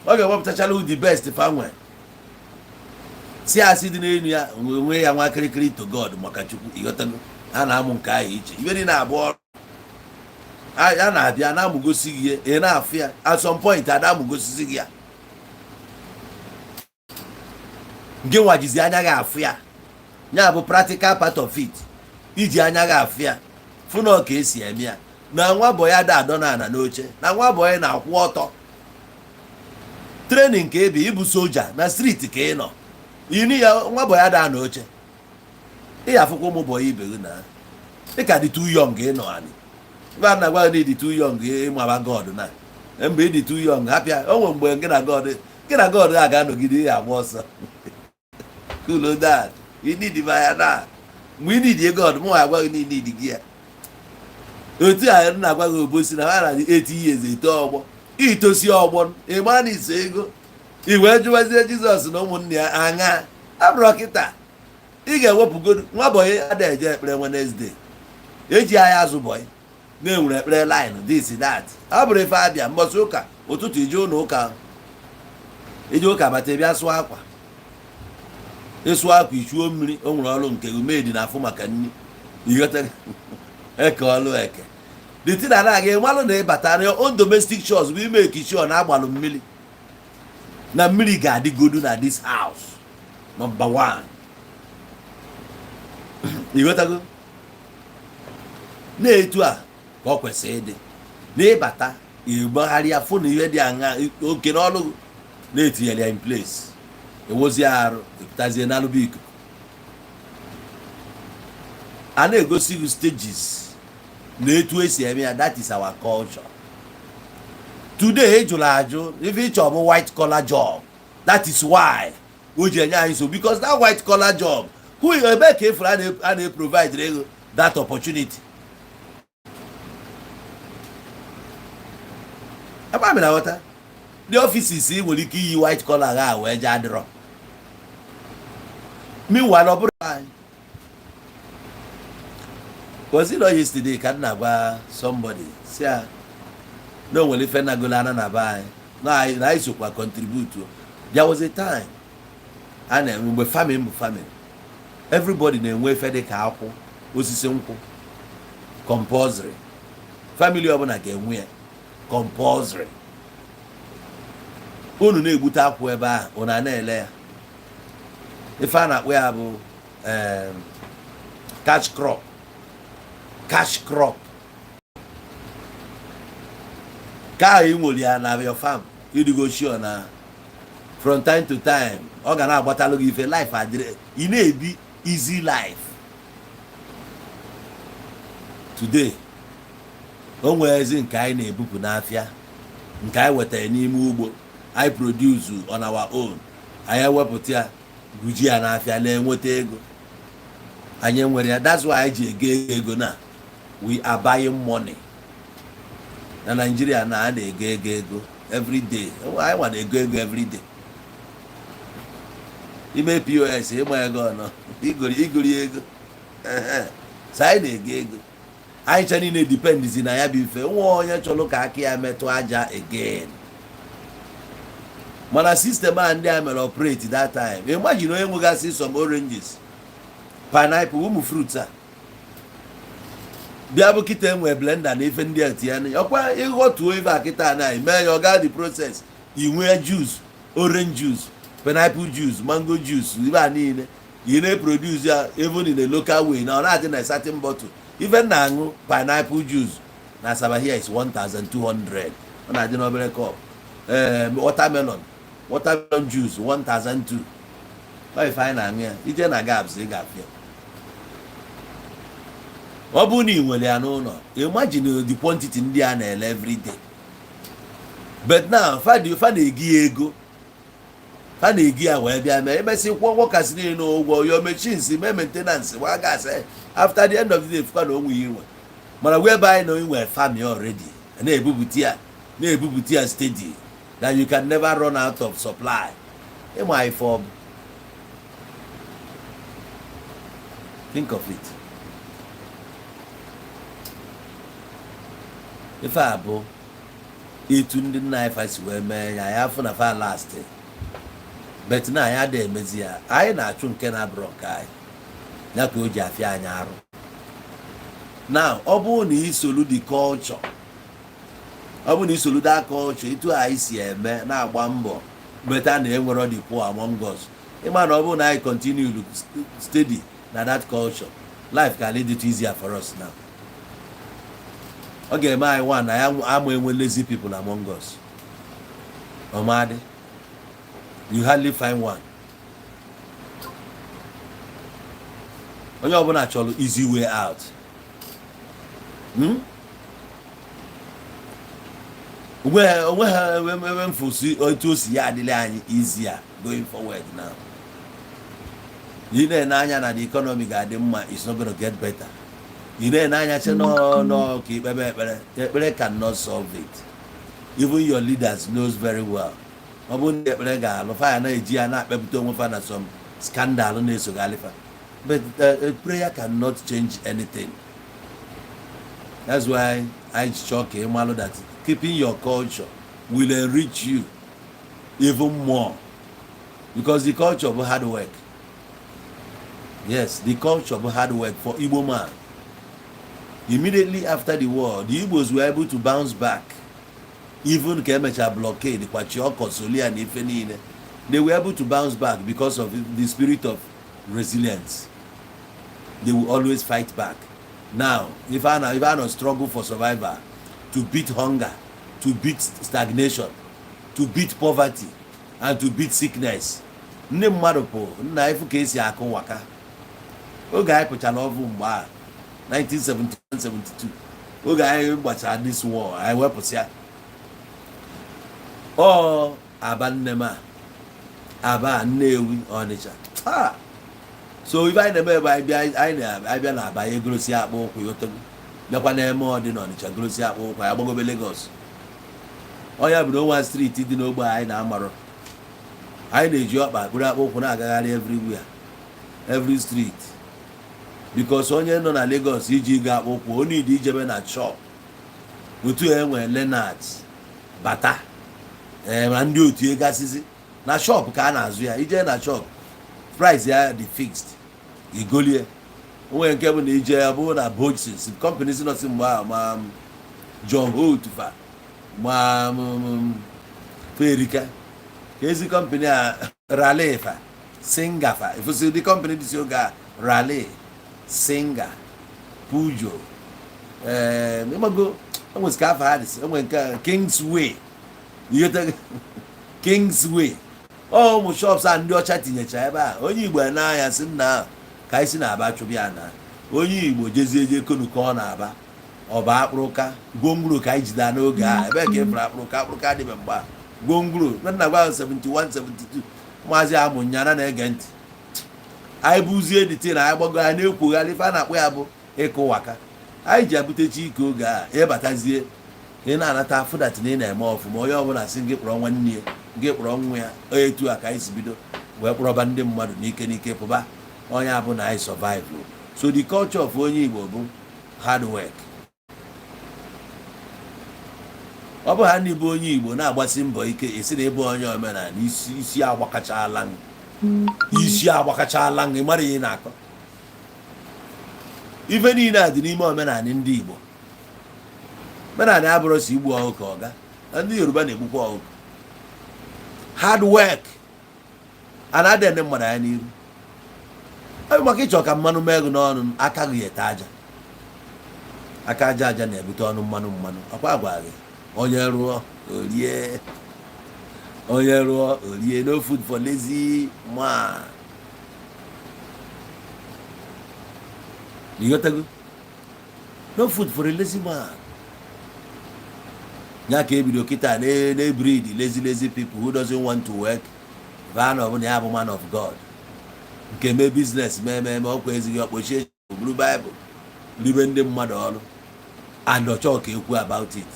ọ ga-ewepụtachala the best fanwe si asị dị n'elu ya, nwee ya nwa kirikiri to God maka Chukwu. Ịghọtago? A na-amụ nke ahụ iche, ibe dị na-abụ ọrụ a na-abịa na-amụgosi gị ya, ị na-afụ ya. At some point, ada amụgosisi gị ya, nke nwajizi anya gị afụ ya. Ya bụ practical part of it, iji anya gị afụ ya, fụ na ka esi eme ya, na nwa boy ada adọ na ana n'oche, na nwa boy na-akwụ ọtọ. Training ka ebe ịbụ soja na street ka ị nọ ini ya, nwa boy ada n'oche. Ị ya afụkwa ụmụ boy ibe gị na ị ka dị too young. Ị nọ anị ebe a na-agwa gị na ị dị too young ịmaba God, na mgbe ị dị too young, hapịa o. Nwere mgbe gị na God a ga-anọgide ya agba ọsọ. Cool down, you need ya na mgbe ị need God. Mụ agwa gị na ị need gị ya otu a m na-agwa gị. Obosi na ha na 80 years eto ọgbọ, itosi ọgbọ, ịma na iso ego i wee jụwazie Jizọs na ụmụnne ya aṅa abụrọ kịta. Ị ga-ewepụgodu nwa boy ada eje ekpere Wednesday, eji agha azụ boy na-enwere ekpere line, this, that. Ọ bụrụ ife abịa mbọsị ụka ụtụtụ, ije ụlọ ụka, ije ụka bata, bịa sụọ akwa, ịsụ akwa, ichuo mmiri. O nwere ọrụ nke umedi na-afụ maka nri, ịghọta? Eke ọlụ eke the thing na na-aga ịmalụ na ịbata na your own domestic chores bụ ime sure na agbalụ mmiri, na mmiri ga-adịgodu na this house, number one. Ịghọtago? Na-etu a ka ọ kwesịrị ịdị na ịbata, ịgbagharịa, fụ na ihe dị aṅa oke n'ọlụ na-etinyere ya in place, ewozie arụ, epụtazie n'alụba ikuku. A na-egosi gị stages na etu esi eme ya. That is our culture today. Ị jụrụ ajụ, ife ịchọ bụ white collar job. That is why o ji enye anyị so, because that white collar job, who, ebe ka efuru a na-provide ego that opportunity ebe a mere aghọta ndị offices ị nwere ike iyi white collar ha wee jee adịrọ. Meanwhile, ọ bụrụ anyị, was it not yesterday ka m na-agwa somebody si a na o nwere ife nagolo ana na be anyị, na anyị sokwa contribute. There was a time a na-enwe mgbe farming bụ farming, everybody na-enwe ife dị ka akwụ, osisi nkwụ, compulsory. Family ọbụla ga-enwe ya compulsory. Unu na-egbute akwụ ebe ahụ, unu a na-ele ya. Ife a na-akpọ ya bụ cash crop. Cash crop ka ahụ ị nwere ya na your farm, ịdịgo sure na from time to time ọ ga na-agbatalụ gị ife. Life adịrị, ị na-ebi easy life. Today o nwere ezi nke anyị na-ebupụ n'afịa, nke anyị wetara n'ime ugbo, anyị produce on our own, anyị ewepụta ya, guji ya n'afịa, na-enweta ego. Anyị nwere ya. That's why anyị ji ego ego na we are buying money na Nigeria, na a na-ego ego ego every day. Anyị nwa na-ego ego every day. Ime POS, ịgba ego ọnọ, igori ego. So anyị na-ego ego anyị cha niile dependizi na ya bụ ife. Nwa onye chọrọ ka aka ya metụ aja again, mana system a ndị a mere operate that time, imagine onye nwegasị some oranges, pineapple, ụmụ fruits a. Bịa bụ kịta enwe blender na ife ndị a tinye ya, ọkwa ịghọtuo ife a kịta na ime ya, ọ gaa the process, i nwee juice, orange juice, pineapple juice, mango juice, ife a niile ị na-eproduce ya even in a local way na ọ na-adị na certain bottle. Ife na-aṅụ pineapple juice na Asaba here is 1200, ọ na-adị n'obere cup. Ee, watermelon juice 1002. Ọ ife anyị na-aṅụ ya, ije na Gabs ị ga-afịa. Ọ bụrụ na ị nwere ya n'ụlọ, imagine the quantity ndị a na-ele every day. But now fa na-egi ya ego, fa na-egi ya wee bịa mee emesị kwụọ workers niile ụgwọ, your machines, mee maintenance, gba gas. After the end of the day, fụkwa na onwe ya inwe. Mana whereby na inwe farm ya already, na-ebupụta ya, na-ebupụta ya steady, that you can never run out of supply. Ịma ife ọ bụ, think of it, ife a bụ etu ndị nna anyị fa si wee mee ya, ya afụ na fa last. But na anyị adịghị emezi ya, anyị na-achụ nke na-abụrọ nke anyị, ya ka o ji afịa anyị arụ. Now ọ bụrụ na isolu the culture, ọ bụrụ na isolu that culture, etu anyị si eme na-agba mbọ beta na enwero the poor among us, ịma na ọ bụrụ na anyị continue steady na that culture, life can lead it easier for us. Now ọ ga-eme anyị nwa na ya ama enwe lazy people among us. Ọmadị, you hardly find one. Onye ọbụla chọrọ easy way out. Onwe ha ebe mfosi otu o si ya adịla anyị easier going forward. Now ị na-ene anya na the economy ga-adị mma, it's not gonna get better. Ị na-ene anya che nọ ka ikpebe ekpere, ekpere cannot solve it. Even your leaders knows very well, ọ bụrụ na ekpere ga-alụ fa, ya na-eji ya na-akpepụta onwe fa na some scandal na-esogharị fa. But prayer cannot change anything. That's why I chọọ ka ị malụ that keeping your culture will enrich you even more, because the culture bụ hard work. Yes, the culture bụ hard work for Igbo man. Immediately after the war, the Igbos were able to bounce back. Even ka emechaa blockade, kwachi ọkọ solia na ife niile, they were able to bounce back because of the spirit of resilience. They will always fight back. Now if I na struggle for survival, to beat hunger, to beat stagnation, to beat poverty and to beat sickness, ndị mmadụ pụ nna ifu ka esi akụ waka. Oge anyị pụchara ọvụ mgbe a 1971-72, oge anyị gbachara this war, anyị wepụsịa ọ Aba, nne m a, Aba, Nnewi, Ọnịcha. So ife anyị na-eme ebe anyị bịa, anyị na-abịa na Aba, ya egorosi akpụ ụkwụ ya otogo, bịakwa na-eme ọ dị n'Ọnịcha, gorosi akpụ ụkwụ ya, gbagobe Lagos. Ọnya bụ na onwa street dị n'ogbe anyị na-amarọ, anyị na-eji ọkpa kpụrụ akpụ ụkwụ na-agagharị everywhere, every street, because onye nọ na Lagos iji ga akpụ ụkwụ, onye idi ijebe na shop otu e nwere Leonard Bata, ee, ma ndị otu gasịzi na shop ka a na-azụ ya. Ije na shop, price ya dị fixed, igolie. Onwe nke bụ na ije ya bụ na Boches company si nọsi mgbe ahụ, ma John Holt fa, ma Ferika ka ezi company a, Raleigh fa, Singer fa, efusi dị company dị si oge a, Raleigh, Singer, Peugeot, ee, ịmago enwesị ka afọ ha dịsị, enwe nke Kingsway, ihe Kingsway. Ọ ụmụ shops a ndị ọcha tinyecha ebe a, onye Igbo n'anya si nna ka anyị si na-aba chụbịa na onye Igbo jezie eje konu ka ọ na-aba ọba akpụrụka gwongwuro ka anyị jide n'oge a. Ebe ka efere akpụrụka, akpụrụka adịbe mgbe a, gwongwuro nna gwa 71 72, maazị amụnyana na-ege ntị. Anyị bụzie dịtin, anyị gbago, anyị na-ekwugharị ife a na-akpọ ya bụ ịkụwaka. Anyị ji abutechi ike oge a, ịbatazie ị na-anata afụdat na ị na-eme ọfụma, onye ọbụla sị gị kpọrọ nwanne ya, gị kpọrọ nwa ya. Etu a ka anyị si bido wee kpọrọba ndị mmadụ n'ike n'ike pụba. Onye abụ na anyị survive. So the culture of onye Igbo bụ hard work. Ọ bụ ha ndị bụ onye Igbo na-agbasi mbọ ike, esi na ịbụ onye omenala, isi agbakachala, isi agbakachala, ị mara ihe na-akọ. Ife niile a dị n'ime omenala ndị Igbo. Omenala abụrụ si igbu ọkụkọ. Ọga na ndị Yoruba na-egbukwa ọkụkọ. Hard work a na-adị ndị mmadụ anya n'iru. Ọ bụ maka ịchọ ka mmanụ mee gị n'ọnụ. Aka gị ete aja, aka aja aja na-ebute ọnụ mmanụ mmanụ. Ọkwa agwa gị, onye rụọ orie, onye rụọ orie. No food for lazy man. Ịghọtago? No food for a lazy man. Ya ka ebido kịta na-ebreed lazy, lazy people who doesn't want to work. Baa na ọbụla ya bụ man of God nke mee business, mee mee mee, ọkwa ezighi ọkpọchie, buru Baịbụl ribe ndị mmadụ ọrụ and ọchọ ka ekwu about it.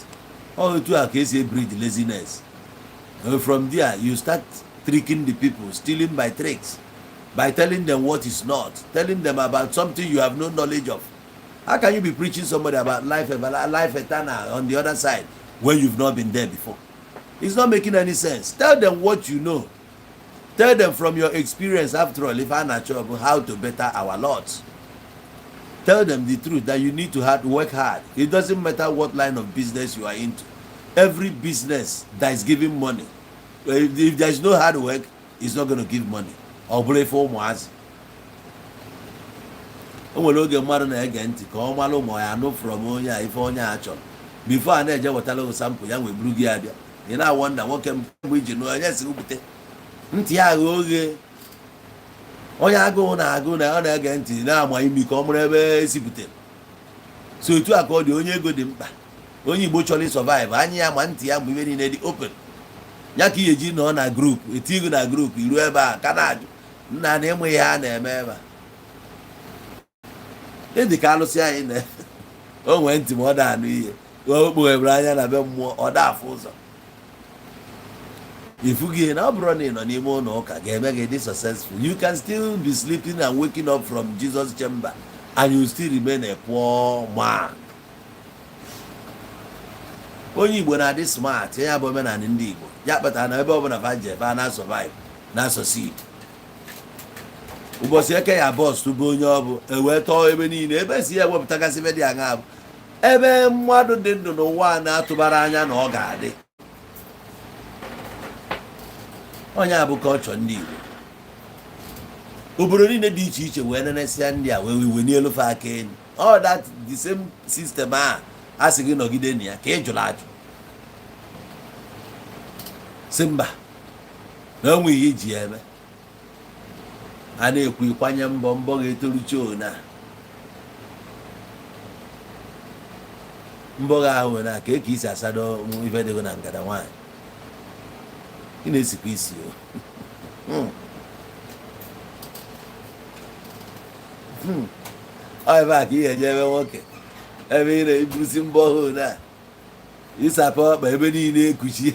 Ọ otu a ka esi ebreed laziness. From there you start tricking the people, stealing by tricks, by telling them what is not, telling them about something you have no knowledge of. How can you be preaching somebody about life, life eternal on the other side when you've not been there before? It's not making any sense. Tell them what you know. Tell them from your experience. After all, if I na-achọ bụ how to better our lot, tell them the truth that you need to work hard. It doesn't matter what line of business you are into. Every business that is giving money, if there is no hard work, it's not going to give money. Ọ bụrụ ife ụmụazị, o nwere oge mmadụ na-ege ntị ka ọ mara ụmụ ya anụ from onye a, ife onye a chọrọ before a na-eje wetara gị sample ya nwee buru gị abịa. Ị na-awọnda nwoke mgbe iji nụ onye si bute ntị ya agha oghe. Onye agụụ na-agụ na ọ na-ege ntị na-ama imi ka ọ mụrụ ebe esibutere. So otu a ka ọ dị onye ego dị mkpa. Onye Igbo chọrọ ịsurvive, anya ya ma ntị ya mgbe ibe niile dị open ya ka ihe ji nọ na group etigo na group iru ebe a ka na-ajụ nna na ịmụ ihe a na-eme ebe a. Ịdị ka alụsị anyị na-efe, o nwee ntị ma ọ da anụ ihe, o kpughebere anya na be mmụọ, ọ da afụ ụzọ. Ifu gị na ọ bụrụ na ị nọ n'ime ụlọ ụka ga-eme gị dị successful. You can still be sleeping and waking up from Jesus chamber and you still remain a poor man. Onye Igbo na-adị smart. Ya bụ omenala ndị Igbo ya kpatara na ebe ọbụla fa je, fa na survive na succeed. Ụbọchị eke ya bọs bụ onye ọ bụ ewee tọọ ebe niile, ebe si ya ewepụtagasị ebe dị aṅa bụ ebe mmadụ dị ndụ n'ụwa a na-atụbara anya na ọ ga-adị. Onye a bụ kọlchọ ndị Igbo. Obodo niile dị iche iche wee nenesịa ndị a wee wee n'elu fa aka elu. All that, the same system a a sị gị nọgide na ya ka ị jụrụ ajụ, si mba, na onwe ihe iji ya eme. A na-ekwu ịkwanye mbọ, mbọ ga-etorucha ona mbọ gị ahụ na ka eke isi asado ife dịgo na ngada nwaanyị. Ị na-esikwa isi o. Ọ ebe a ka ị ga-eje ebe nwoke, ebe ị na-eburusi mbọ hụ na ịsapụ ọkpa ebe niile ekuchi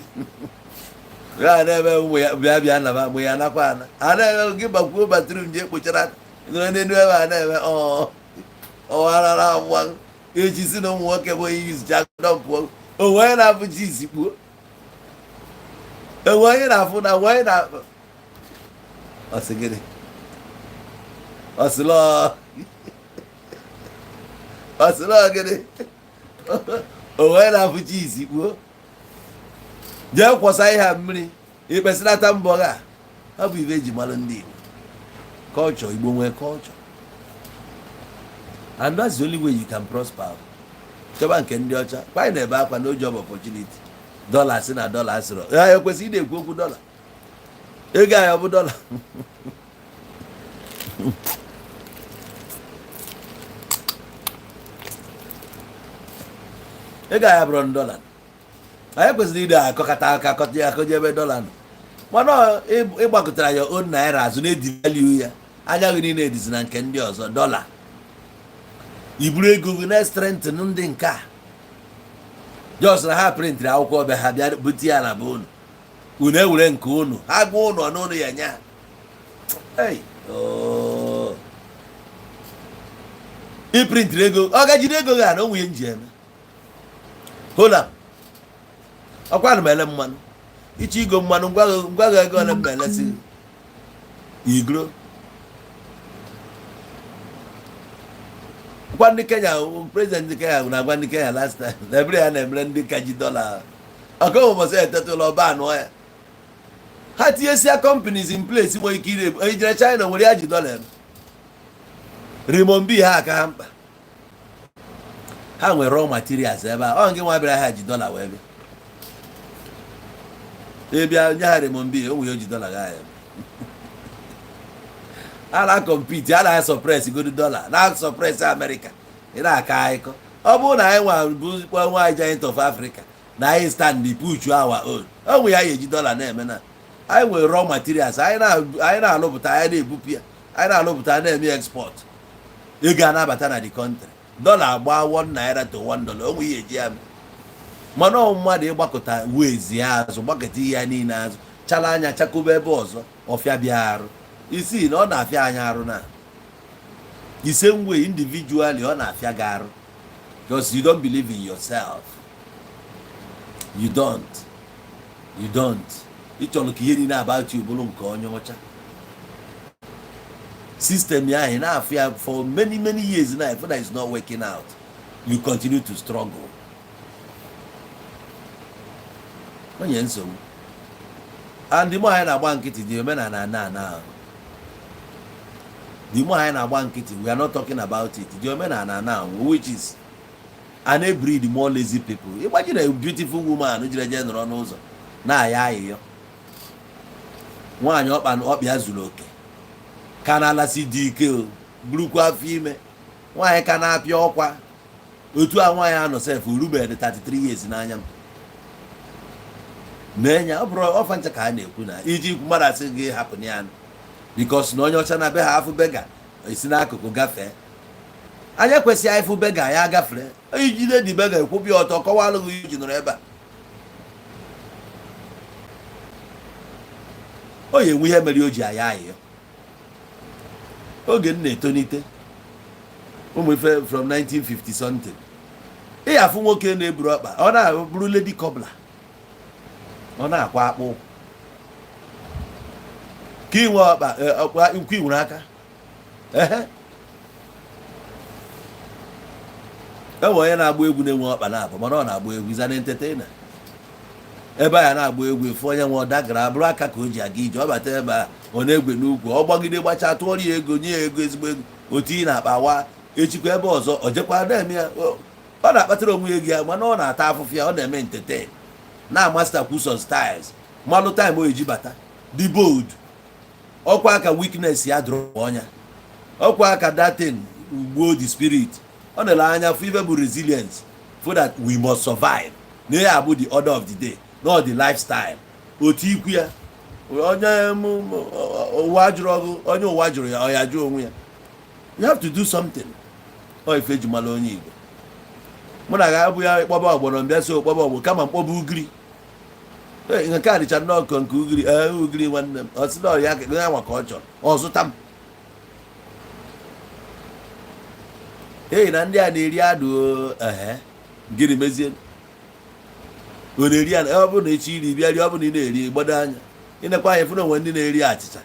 ya na-eme ụmụ ya bịa bịa naba mụ ya nakwa ana a na-eme gị gbakwuo bathroom jee kpochara nọrọ n'elu ebe a na-eme ọwarara agwa echi si na ụmụ nwoke bụ onye yuzicha dọmpụọ onwe onye na-afụ chi isi kpuo enwe onye na-afụ na onwe onye na ọsị gịnị ọsịlọ ọsịlọ gịnị onwe onye na-afụ chi isi kpuo jee kwọsa ihe a mmiri ikpesịnata mbọ gị a. Ọ bụ ibe eji mara ndị Igbo, culture Igbo nwee culture, and that's the only way you can prosper. Chọba nke ndị ọcha kwanyị na-ebe akwa no job opportunity. Dọla si na dọla sịrọ ya ekwesịghị ị na-ekwu okwu dọla. Ego anyị ọ bụ dọla? Ego anyị abụrụ dọla. Anyị kwesịrị ide akọkọta aka akọta ya akọje ebe dọla nọ, mana ịgbakọtara ya own naira azụ na-edevalue ya. Anya gị niile edizi na nke ndị ọzọ, dọla. Iburu ego gị na strengthen ndị nke a jos na ha printịrị akwụkwọ ọbịa ha bịa bute ya na be unu, unu ewere nke unu ha gwa unu ọnụ ya nye ha. Hey, oh. Iprintịrị ego, ọ gajide ego gị a na onwe ihe nji eme hola. Ọkwa ana m ele mmanụ iche igo mmanụ, ngwa gị ego ole m na-elesi gị igro. Gwa ndị Kenya, president ndị Kenya na-agwa ndị Kenya last time na ebere ya na-emere ndị ka ji dọla ọka ụbọchị eteta ụlọ ọba anụọ ya. Ha tinyesia companies in place nwere ike ire. Ijere China nwere ya ji dọla eme renminbi, ha aka ha mkpa. Ha nwere raw materials ebe a. Ọ nke nwa bịara ha ji dọla wee bịa, ịbịa nye ha renminbi, o nwere o ji dọla gaa ya. A na-compete, a na-suppress godu dọla, na-suppress Amerịka. Ị na-akọ akụkọ. Ọ bụrụ na anyị nwa bụkwa nwa giant of Africa na anyị stand push our own onwe ya, eji dọla na-eme na anyị nwere raw materials anyị na-alụpụta, anyị na-ebupụ ya, anyị na-alụpụta, na-eme export, ego a na-abata na the country. Dọla agba 1 naira to $1, onwe ya eji ya mee. Mana ọ mmadụ ịgbakọta wezi ya azụ, gbakọta ihe ya niile azụ, chala anya, chakobe ebe ọzọ ọfịa bịa arụ isi na ọ na-afịa anya arụ na the same way individually ọ na-afịa gị arụ, because you don't believe in yourself. You don't. Ị chọrọ ka ihe niile about you bụrụ nke onye ọcha. System ya ahụ na-afụ ya for many, many years now. If that is not working out, you continue to struggle. Onye nsogbu and the more anyị na-agba nkịtị, the omenala na ana. The more anyị na-agba nkịtị, we are not talking about it, the omenala na, which is a na-breed more lazy people. Ịgbaji na beautiful woman jiri je nọrọ n'ụzọ na-aya ayịyọ, nwaanyị ọkpa ọkpịa zuru oke, ka na-alasị dị ike, o burukwa afọ ime, nwaanyị ka na-apịa ọkwa otu a. Nwaanyị anọ sef orubeghị 33 years n'anya m na-enye. Ọ bụrụ ọfa ncha ka a na-ekwu na iji mmadụ asị gị hapụ ya, because na onye ọcha na be ha afụ beggar esi n'akụkụ gafee. Anyị ekwesịghị ịfụ beggar ya gafere. Ijide dị beggar, ekwubi ọtọ, kọwalụ gị iji nọrọ ebe a. O ya enwe ihe mere o ji aya ayịyọ. Oge m na-etonite, ụmụ ife from 1950 something, ị afụ nwoke na-eburu ọkpa, ọ na-abụrụ lady cobbler, ọ na-akwa akpụ ka inwe ọkpa ọkpa nkwu nwere aka. Ehe, enwe onye na-agba egwu na-enwe ọkpa na-abụ, mana ọ na-agba egwu is an entertainer. Ebe a na-agba egwu, efu onye nwe ọdagara abụrụ aka ka o ji aga ije. Ọ bata ebe a, ọ na-egwe n'ukwu, ọ gbagide gbachaa, tụọrọ ya ego, nye ya ego, ezigbo ego, otu ị na-akpa wa. Echikwa ebe ọzọ, ọ jekwa na-eme ya. Ọ na-akpatara onwe ego ya, mana ọ na-ata afụfụ ya. Ọ na-eme entertain, na-amaster some styles, malụ time o eji bata dị bold. Ọkwa aka weakness ya dụrụ ọnya, ọkwa aka datin gbuo the spirit. Ọ na-ele anya fụ ife bụ resilience, for that we must survive, na ya abụ the order of the day, not the lifestyle. Otu ikwu ya, onye ụwa jụrụ ọgụ, onye ụwa jụrụ ya, ọ ya jụọ onwe ya. You have to do something. Ọ ife eji mara onye Igbo. Mụ na ga-abụ ya kpọba ọgbọnọ mbịa, so kpọba ọgbọ kama mkpọba ugiri. Nke a dịcha nnọọ ka nke ugiri. Ee, ugiri nwanne m, ọ sị na ya ya nwa ka ọ chọrọ, ọ zụta m. Ei, na ndị a na-eri adụ. Ehe, gịnị mezie ọ na-eri ya? Ọ bụrụ na echi iri bịa rie, ọ bụrụ na ị na-eri, gbado anya ịnekwa anya fụ na onwe ndị na-eri achịcha,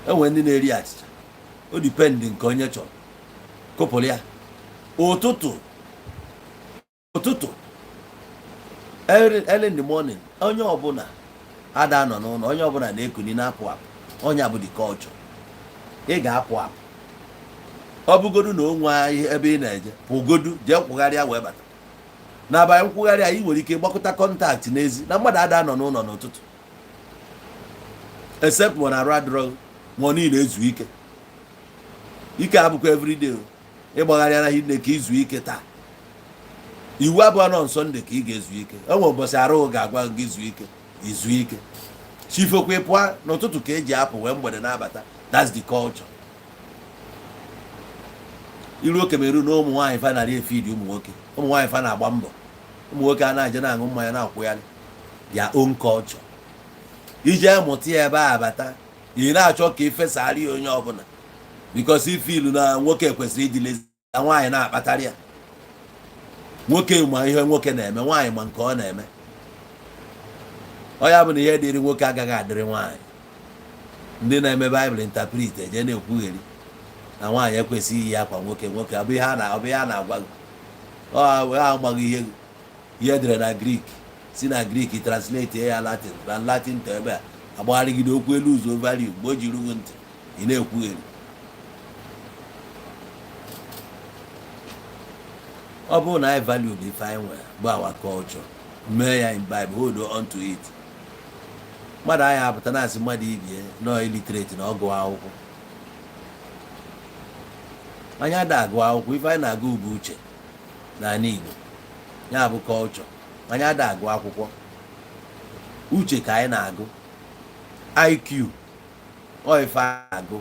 enwe ndị na-eri achịcha. O depend nke onye chọrọ, kụpụrụ ya. Ụtụtụ ụtụtụ, early in the morning, onye ọbụla ada nọ n'ụlọ, onye ọbụla na-ekuni na-apụ apụ. Onye bụ the culture. Ị ga-apụ apụ, ọ bụgodu na onwe anyị ebe ị na-eje, pụgodu jee kwụgharịa wee bata. N'abalị nkwụgharị anyị nwere ike gbakọta contact n'ezi na mmadụ ada nọ n'ụlọ n'ụtụtụ, except ma ọ na-arụ adịrọ, ma ọ niile ezu ike. Ike abụkwa everyday ịgbagharị anaghị nne ka izu ike taa. Iwu abụọ nọ Sunday ka ị ga-ezu ike. O nwere ụbọchị arụ ga-agwa gị izu ike, izu ike. Chifokwa pụọ n'ụtụtụ ka eji apụ wee mgbede na-abata. That's the culture. Iru Cameroon na ụmụ nwaanyị fa narị efidi ụmụ nwoke, ụmụ nwaanyị fa na-agba mbọ, ụmụ nwoke a na-aje na-aṅụ mmanya na-akwụgharị. Their own culture. Ije mụta ya ebe a bata, ị na-achọ ka ifesara ya onye ọbụla, because ifilu na nwoke kwesịrị ịdị lezi na nwaanyị na-akpatara ya. Nwoke ma ihe nwoke na-eme, nwaanyị ma nke ọ na-eme. Ọ ya bụ na ihe dịrị nwoke agaghị adịrị nwaanyị. Ndị na-eme Bible interpret eje na-ekwugheri. Na nwaanyị ekwesịghị iyi akwa nwoke nwoke. Ọ bụ ihe a na ọ bụ ihe a na-agwa gị. Ọ ha amaghị ihe ihe edere na Greek, si na Greek translate ya Latin, na Latin to ebe a agbagharịgide okwu elu ụzọ value. Mgbe o ji rughị ntị, ị na-ekwugheri. Ọ bụrụ na anyị value bụ ife anyị nwere bụ our culture, mee ya imbibe, hold on to it. Mmadụ anyị apụta na-asị mmadụ ibie nọ illiterate na ọgụ akwụkwọ. Anyị ada agụ akwụkwọ. Ife anyị na-agụ bụ uche n'ala Igbo, ya bụ culture. Anyị ada agụ akwụkwọ, uche ka anyị na-agụ, IQ. Ọ ife anyị na-agụ,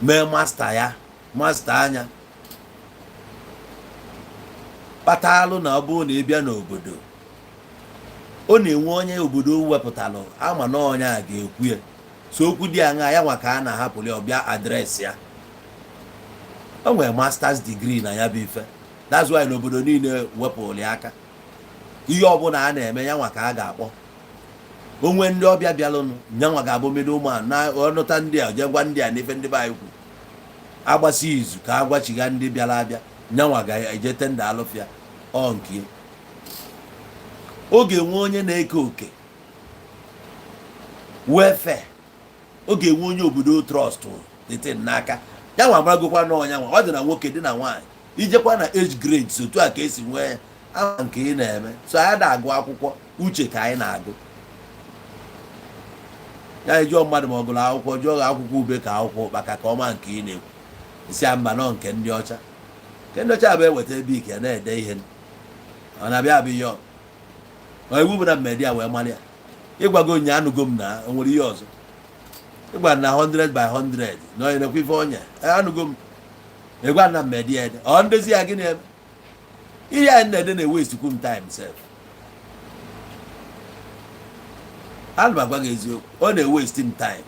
mee master ya, master anya kpatalụ na ọ bụrụ na ị bịa n'obodo, ọ na-enwe onye obodo wepụtalụ ama na onye a ga-ekwu ya. So okwu dị aṅa ya nwa ka a na-ahapụrụ ya, ọbịa address ya. O nwere masters degree na ya bụ ife. That's why n'obodo niile wepụrụ ya aka, ihe ọbụla a na-eme, ya nwa ka a ga-akpọ. Onwe ndị ọbịa bịalụnụ, nyanwa ga-abụ middleman na ọnụta ndị a, jee gwa ndị a n'ife ndị be anyị kwu. Agbasi izu ka a gwachiga ndị bịara abịa, nyanwa ga-eje tender alụfịa. Ọ nke oge nwe onye na-eke oke welfare, oge nwe onye obodo trust dịtị n'aka ya nwa amaragokwa na ọnya nwa. Ọ dị na nwoke, dị na nwaanyị, ijekwa na age grades, otu a ka esi nwee ya ama nke ị na-eme. So anyị na-agụ akwụkwọ, uche ka anyị na-agụ ya. Jụọ mmadụ ma ọ gụrụ akwụkwọ, jụọ gị akwụkwọ ube ka akwụkwọ ụkpaka ka ọma nke ị na-ekwu, isi ya mba, nọ nke ndị ọcha. Nke ndị ọcha bụ eweta ebe ike na-ede ihe ọ na-abịa abụ ihe ọ iwu bụ na mmedi ya wee mara ya. Ịgwago nya anụgo m na o nwere ihe ọzọ ịgwa na 100 by 100 na onye nekwa ife ọnya. Anụgo m ịgwa na mmedi ya ede ọ ndezi ya. Gịnị eme ihe anyị na-ede na waste kwu m time sef. Ana m agwa gị eziokwu, ọ na-ewaste m time.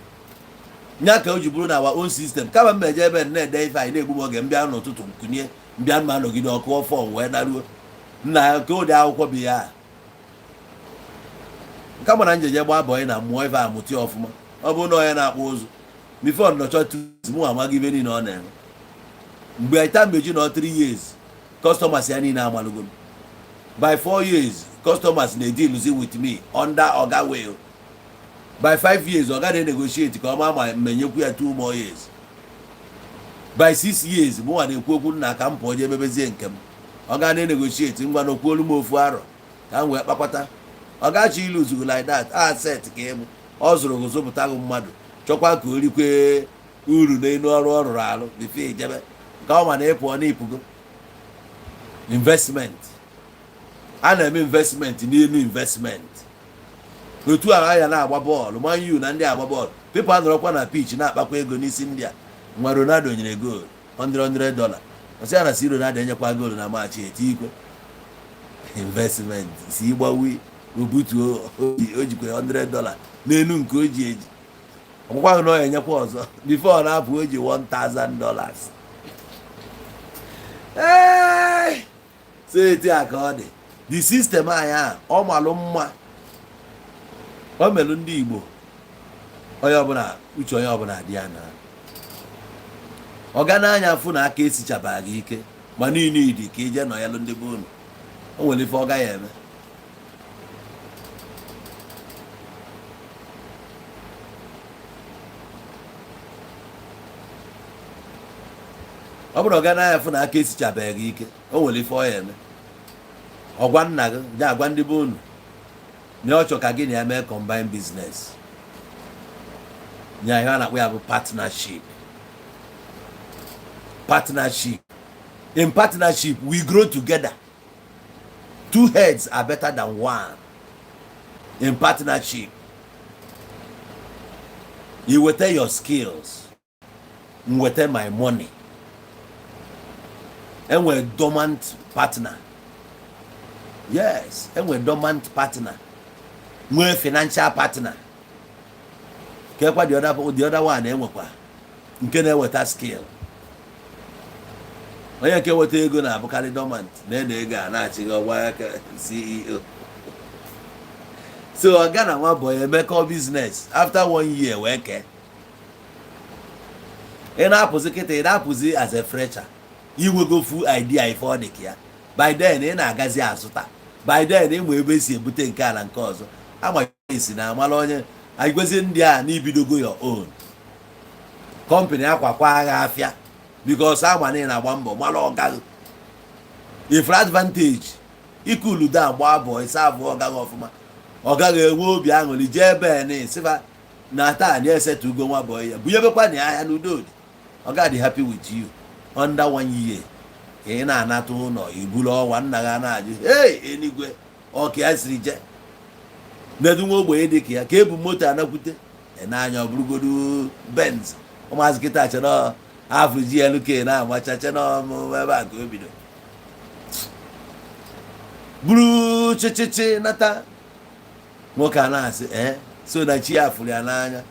Nya ka o ji bụrụ na our own system kama m eje ebe na-ede ife anyị na-egbu m oge. Mbịa n'ụtụtụ, nkunye mbịa mma nọgide ọkụ ọfọ wee naruo nna ya nke ụdị akwụkwọ bụ ya. Kama na njeje gbaa bọyị na mmụọ ife amụta ya ọfụma. Ọ bụrụ na onye na-akpụ ụzụ before nnọchọ tu mụ amaghị ibe niile ọ na-eme. Mgbe ita meji na 3 years, customers ya niile amalụgo m. By 4 years, customers na-edealuzi with me under oga will. By 5 years, oga na-negotiate ka ọ ma ma menyekwu ya 2 more years. By 6 years, mụnwa na-ekwu okwu nna ka m pụọ jee mebezie nke m. Ọ ga na-negotiate, ngwa na okwuolu m ofu arọ ka m wee kpakwata. Ọ gachi ilu zugo like that asset ka ịbụ. Ọ zụrụ gị, zụpụta gị mmadụ, chọkwa ka o rikwe uru n'elu ọrụ ọ rụrụ arụ before ijebe nke ọ ma na ịpụọ na ịpụgo. Investment a na-eme, investment n'elu investment. Otu a ya na-agba bọọlụ, Man U na ndị agba bọọlụ, people anọrọkwa na pitch na-akpakwa ego n'isi ndị a. Nwa Ronaldo nyere goal, 100 dollar. Ọsị ya na si Ronaldo enyekwa goal na match eti ikwe. Investment si gbawi obutuo, o jikwa 100 dollar n'elu nke o ji eji ọgwụkwa na ọ enyekwa ọzọ. Before ọ na-apụ, o ji $1000. Ee, so etu a ka ọ dị. The system anyị a, ọ malụ mma, o melụ ndị Igbo onye ọbụla uche onye ọbụla dị ya na ọga n'anya fụ na aka esichabaghị ike ma niile idi ka ije nọ ya lụ ndị be unu. O nwere ife ọ gaghị eme. Ọ bụrụ ọga n'anya fụ na aka esichabeghị ike, o nwere ife ọ ya eme. Ọgwa nna gị je agwa ndị be unu na ọ chọ ka gị na ya mee combine business nya. Ihe a na-akpọ ya bụ partnership. Partnership, in partnership we grow together. Two heads are better than one. In partnership, you weta your skills, m weta my money. Enwe dormant partner. Yes, enwe dormant partner, nwee financial partner. Kekwa the other one, enwekwa nke na-eweta skill. Onye nke weta ego na-abụkarị dormant, na-ede ego a na-achịghị ọgwa aka CEO. So ọga na nwa boy emekọ business, after one year wee kee. Ị na-apụzi kịta, ị na-apụzi as a fresher, inwego full idea ife ọ dị ka ya. By then ị na-agazi azụta, by then ịmụ ebe esi ebute nke a na nke ọzọ, ama esi na amala onye agwezi ndị a na ibidogo your own company, akwakwa agha afịa, because ama na ị na-agba mbọ mara ọgaghị ifuru advantage ikuludo agba abụọ ịsa abụọ, ọgaghị ọfụma, ọ gaghị enwe obi aṅụrị jee ebe na sịba na taa na esetugo nwa boy ya, bunyebekwa na ahịa n'udo dị. Ọ ga dị happy with you. Under one year ka ị na-anata ụlọ iburu ọnwa, nna gị na-ajụ, "Hey, enigwe ọka ya siri je nedu nwa ogbenye dị ka ya ka ebu moto anakwute n'anya, ọ bụrụgodu Benz." Ụmụazị kịta chena afụ GLK na-amacha, chena ebe a ka o bido buru chichichi nata. Nwoke a na-asị, ee, so na chi ya fụrụ ya n'anya.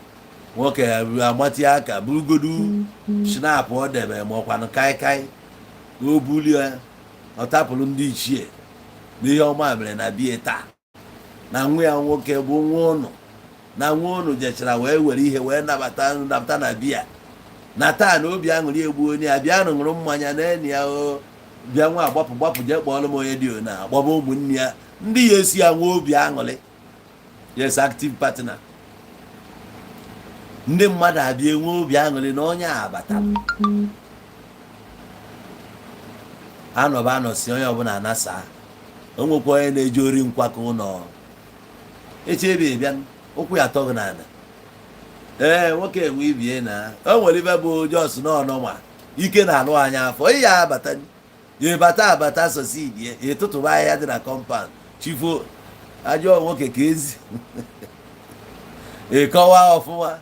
Nwoke ya amatị aka burugodu schnapps ọ debe, ma ọkwanụ kaikai, o bulie, ọ tapụrụ ndị ichie n'ihe ọma mere na bie taa, na nwa ya nwoke bụ nwa ụnụ, na nwa ụnụ jechara wee were ihe wee nabata nabata na biya na taa, na obi aṅụrị egbu onye ya. Bịa ṅụrụ mmanya na enyi ya, o bịa nwa agbapụ gbapụ, jee kpọọrọ m onye dị ona, akpọba ụmụnne ya ndị ya esi ya nwee obi aṅụrị. Yes, active partner, ndị mmadụ abịa enwe obi aṅụrị na onye a batara. Anọba anọsi, onye ọbụla anasa, o nwekwa onye na-eje ori nkwakọ ụlọ echi ebe bịa ụkwụ ya atọghị n'ala. Ee, nwoke enwe ibie na o nwere ibe bụ jos n'ọnụma ike na-alụ anya afọ ihe abata ya, bata abata sosidie, ịtụtụba ahịhịa dị na compound chifo ajọ nwoke ka ezi ịkọwa ọfụma.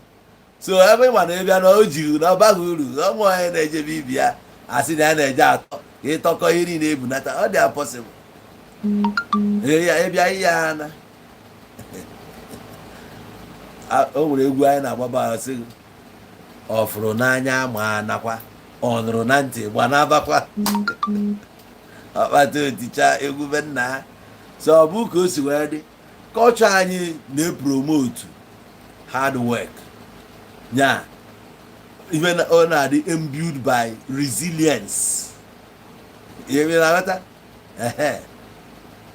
So ebe ị ma na ịbịa na o jiri na ọ baghị uru, ọmụ onye na-ejebe ibi ya asị na ya na-eje atọ ka ịtọkọ ihe niile ebunata, ọ dị impossible. Ee, ya ịbịa ihe ya na o nwere egwu anyị na-agbaba, sị ọ fụrụ n'anya ma nakwa ọ nụrụ na ntị gbanabakwa ọkpata oticha egwu be nna ha. So ọ bụ ka o si wee dị, culture anyị na-epromote hard work nya ife ọ na-adị imbued by resilience. Ihe na-aghọta, ehe,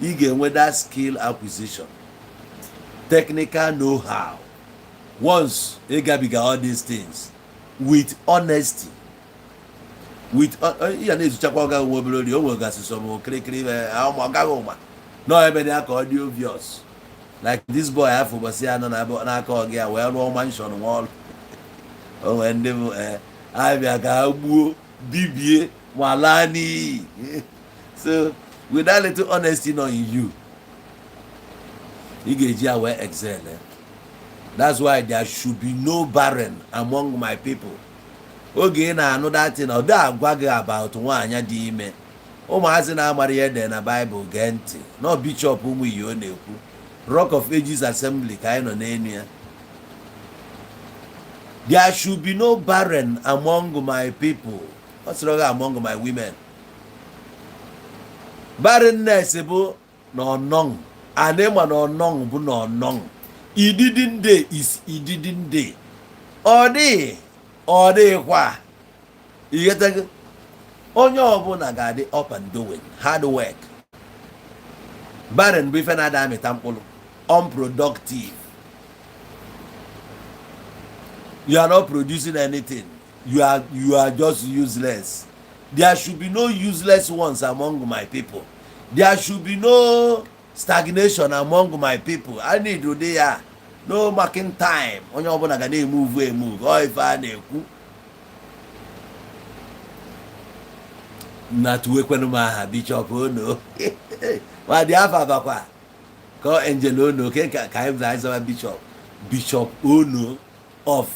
ị ga-enwe that skill acquisition, technical know-how. Once ị gabiga all these things with honesty, with ya na-ezuchakwa ọgaghị nwa obere ori, o nwegasị some kirikiri ibe ma ọ gaghị ụma nọ ebe ya ka ọ dị obvious, like this boy afọ ụbọchị ya nọ n'aka ọgị ya wee rụọ mansion nwa ọrụ. O nwere ndị bụ ee abịa ka ha gbuo bibie ma laa n'iyi. So with that little honesty nọ in you, ị ga-eji ya wee excel, eh? That's why there should be no barren among my people. Oge ị na-anụ datin, ọ dị agwa gị about nwaanyị dị ime. Ụmụazị na-amara ihe dị na Baịbụl, gee ntị nọ. Bishọp ụmụ iyo na-ekwu, Rock of Ages Assembly ka anyị nọ n'elu ya. There should be no barren among my people. Ọ sịrị gị among my women. Barrenness bụ na ọnọng ana ma na ọnọng bụ na ọnọng ididinde is ididinde, ọ dịghị, ọ dịghịkwa. Ighetago, onye ọbụla ga-adị up and doing, hard work. Barren bụ ife na-ada amịta mkpụrụ, unproductive. You are not producing anything, you are just useless. There should be no useless ones among my people. There should be no stagnation among my people. I need ụdị ya, no marking time. Onye ọbụla ga na-emove emove. Ọ ife a na-ekwu na tuwekwenụ m aha Bishọp Ono ma dị afa bakwa ka ọ Angel Ono ke ka anyị anyị zaba Bishọp Ono of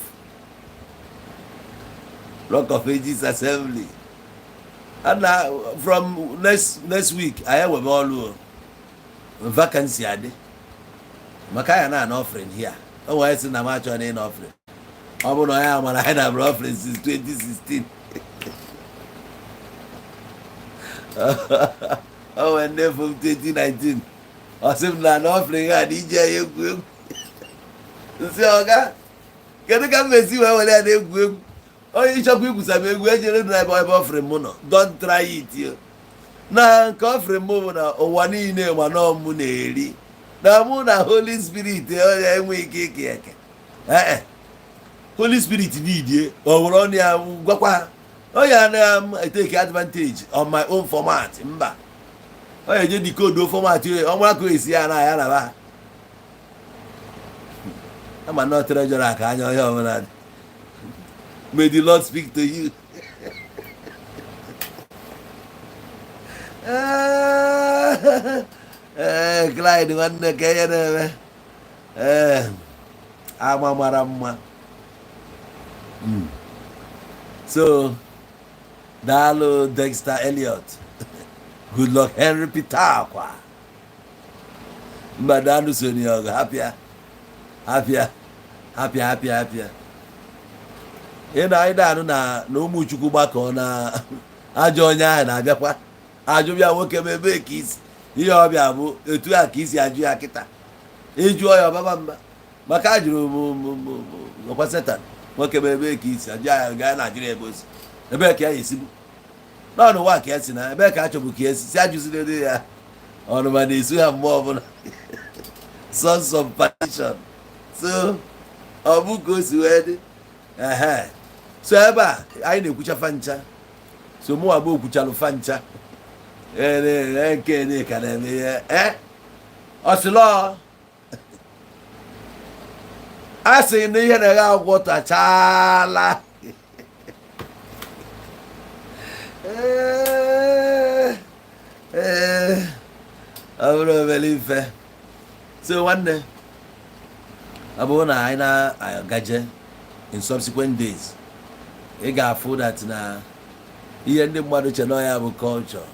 Rock of Ages Assembly. And na from next next week anyị ewebe ọrụ o, vacancy adị maka ya na ana offering here. O nwere sị na m achọ na ịna offering. Ọ bụrụ na onye amara anyị na bụrụ offering since 2016, o nwere ndị fụ m 2019, ọ sị m na na offering ha na ije ya egwu egwu. Nsị, ọga, kedu ka m esi wee were ya na-egwu egwu? Onye ịchọkwa igwusa m egwu, ejere na ebe offering m nọ. Don't try it yo. Na nke offering m bụ na ụwa niile ma nọ mụ na-eri na mụ na Holy Spirit. Onye enwe ike ike eke. Ee, Holy Spirit nidie o were ọnụ ya gwakwa ha. Onye anaghị etake advantage on my own format. Mba, onye eje decode format ọnwa ka esi ya na ya na ha ama na treasurer ka anya onye ọbụla dị. May the Lord speak to you. Ee, Clyde nwanne, ka ihe na-eme. Ee, ama mara mma. So daalụ, Dexter Elliot. Good luck, Henry Peter. Akwa mba, daalụ. Soni ọgụ, hapịa, hapịa, hapịa, hapịa, hapịa. Ị na anyị na-anụ na ụmụ Chukwu gbakọ na ajọ onye ahụ na-abịakwa ajụbịa nwoke m ebe ka isi ihe ọbịa bụ etu a ka isi ajụ ya kịta. Ịjụọ ya, ọbaba mba, maka ajụrụ m ọkwa Setan, nwoke m ebe ka isi ajụ ya gaa Naijiria, ebe osi, ebe ka ya esibu n'ọnụ ụwa ka ya si na ebe ka a chọbụ ka ya esi si ajụziri ya ọnụma na-esu ha mgbe ọbụla, sons of perdition. So ọ bụ ka o si wee dị. Ehe, so ebe a anyị na-ekwucha fancha. So mụnwa bụ okwuchalụ fancha. Ee, nke ne ka na-eme ihe. Ee, ọsịlọ a sị na ihe na-eghe agwọ tachala. Ee, ọ bụrụ obere ife. So nwanne, ọ bụrụ na anyị na-agaje in subsequent days, ị ga-afụ that na ihe ndị mmadụ che na ya bụ culture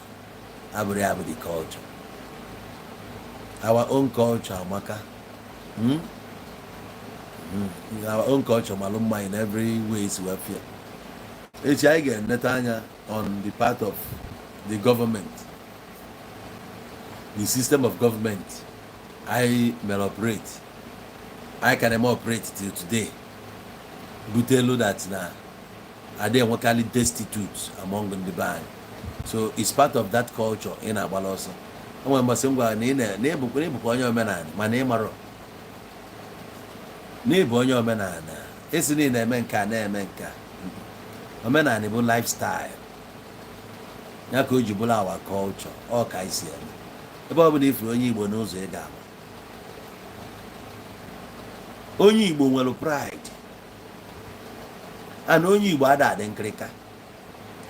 abụrụ ya bụ the culture. Our own culture amaka. Our own culture malụ mma in every way si wee feel. Echi anyị ga-eneta anya on the part of the government, the system of government anyị mere operate, anyị ka na-eme operate till today, butelu that na adị enwekarị destitute among ndị be anyị. So it's part of that culture ị na-agbala ọsọ. O nwere mgbasị m gwara na ị na ịbụkwa onye omenala, mana ị marọ na ịbụ onye omenala. Esi na ị na-eme nke a, na-eme nke a. Omenala bụ lifestyle ya ka o ji bụrụ our culture. Ọ ka anyị si eme. Ebe ọ bụla ifuru onye Igbo n'ụzọ, ị ga-ama onye Igbo nwere pride, and onye Igbo ada adị nkịrịka.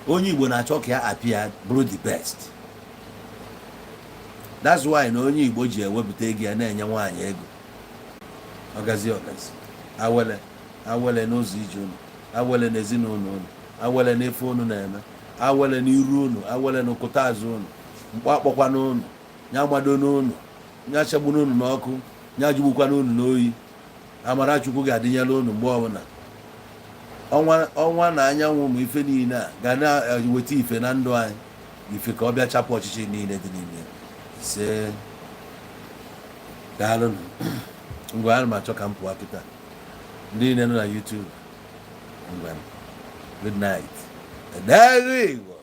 Onye Igbo na-achọ ka ya apịa bụrụ the best. That's why na onye Igbo ji ewepụta ego ya na-enye nwaanyị ego. Ọgazi, ọgazi, awele awele n'ụzọ ije unu, awele n'ezinụlọ unu, awele n'efe unu na-eme, awele n'iru unu, awele n'ụkụta azụ unu, mkpọ akpọkwa n'unu nya mado n'unu, nya chegburu unu n'ọkụ, nya jugbukwa n'unu n'oyi. Amara Chukwu ga-adịnyere unu mgbe ọbụla. Ọnwa, ọnwa na anyanwụ, ma ife niile a ga na-eweta ife na ndụ anyị, ife ka ọ bịa chapụ ọchịchị niile dị n'ime. Ise, daalụnụ. Ngwa, ana m achọ ka m pụọ kịta. Ndị niile nọ na YouTube, ngwa, good night. Daalụ Igbo.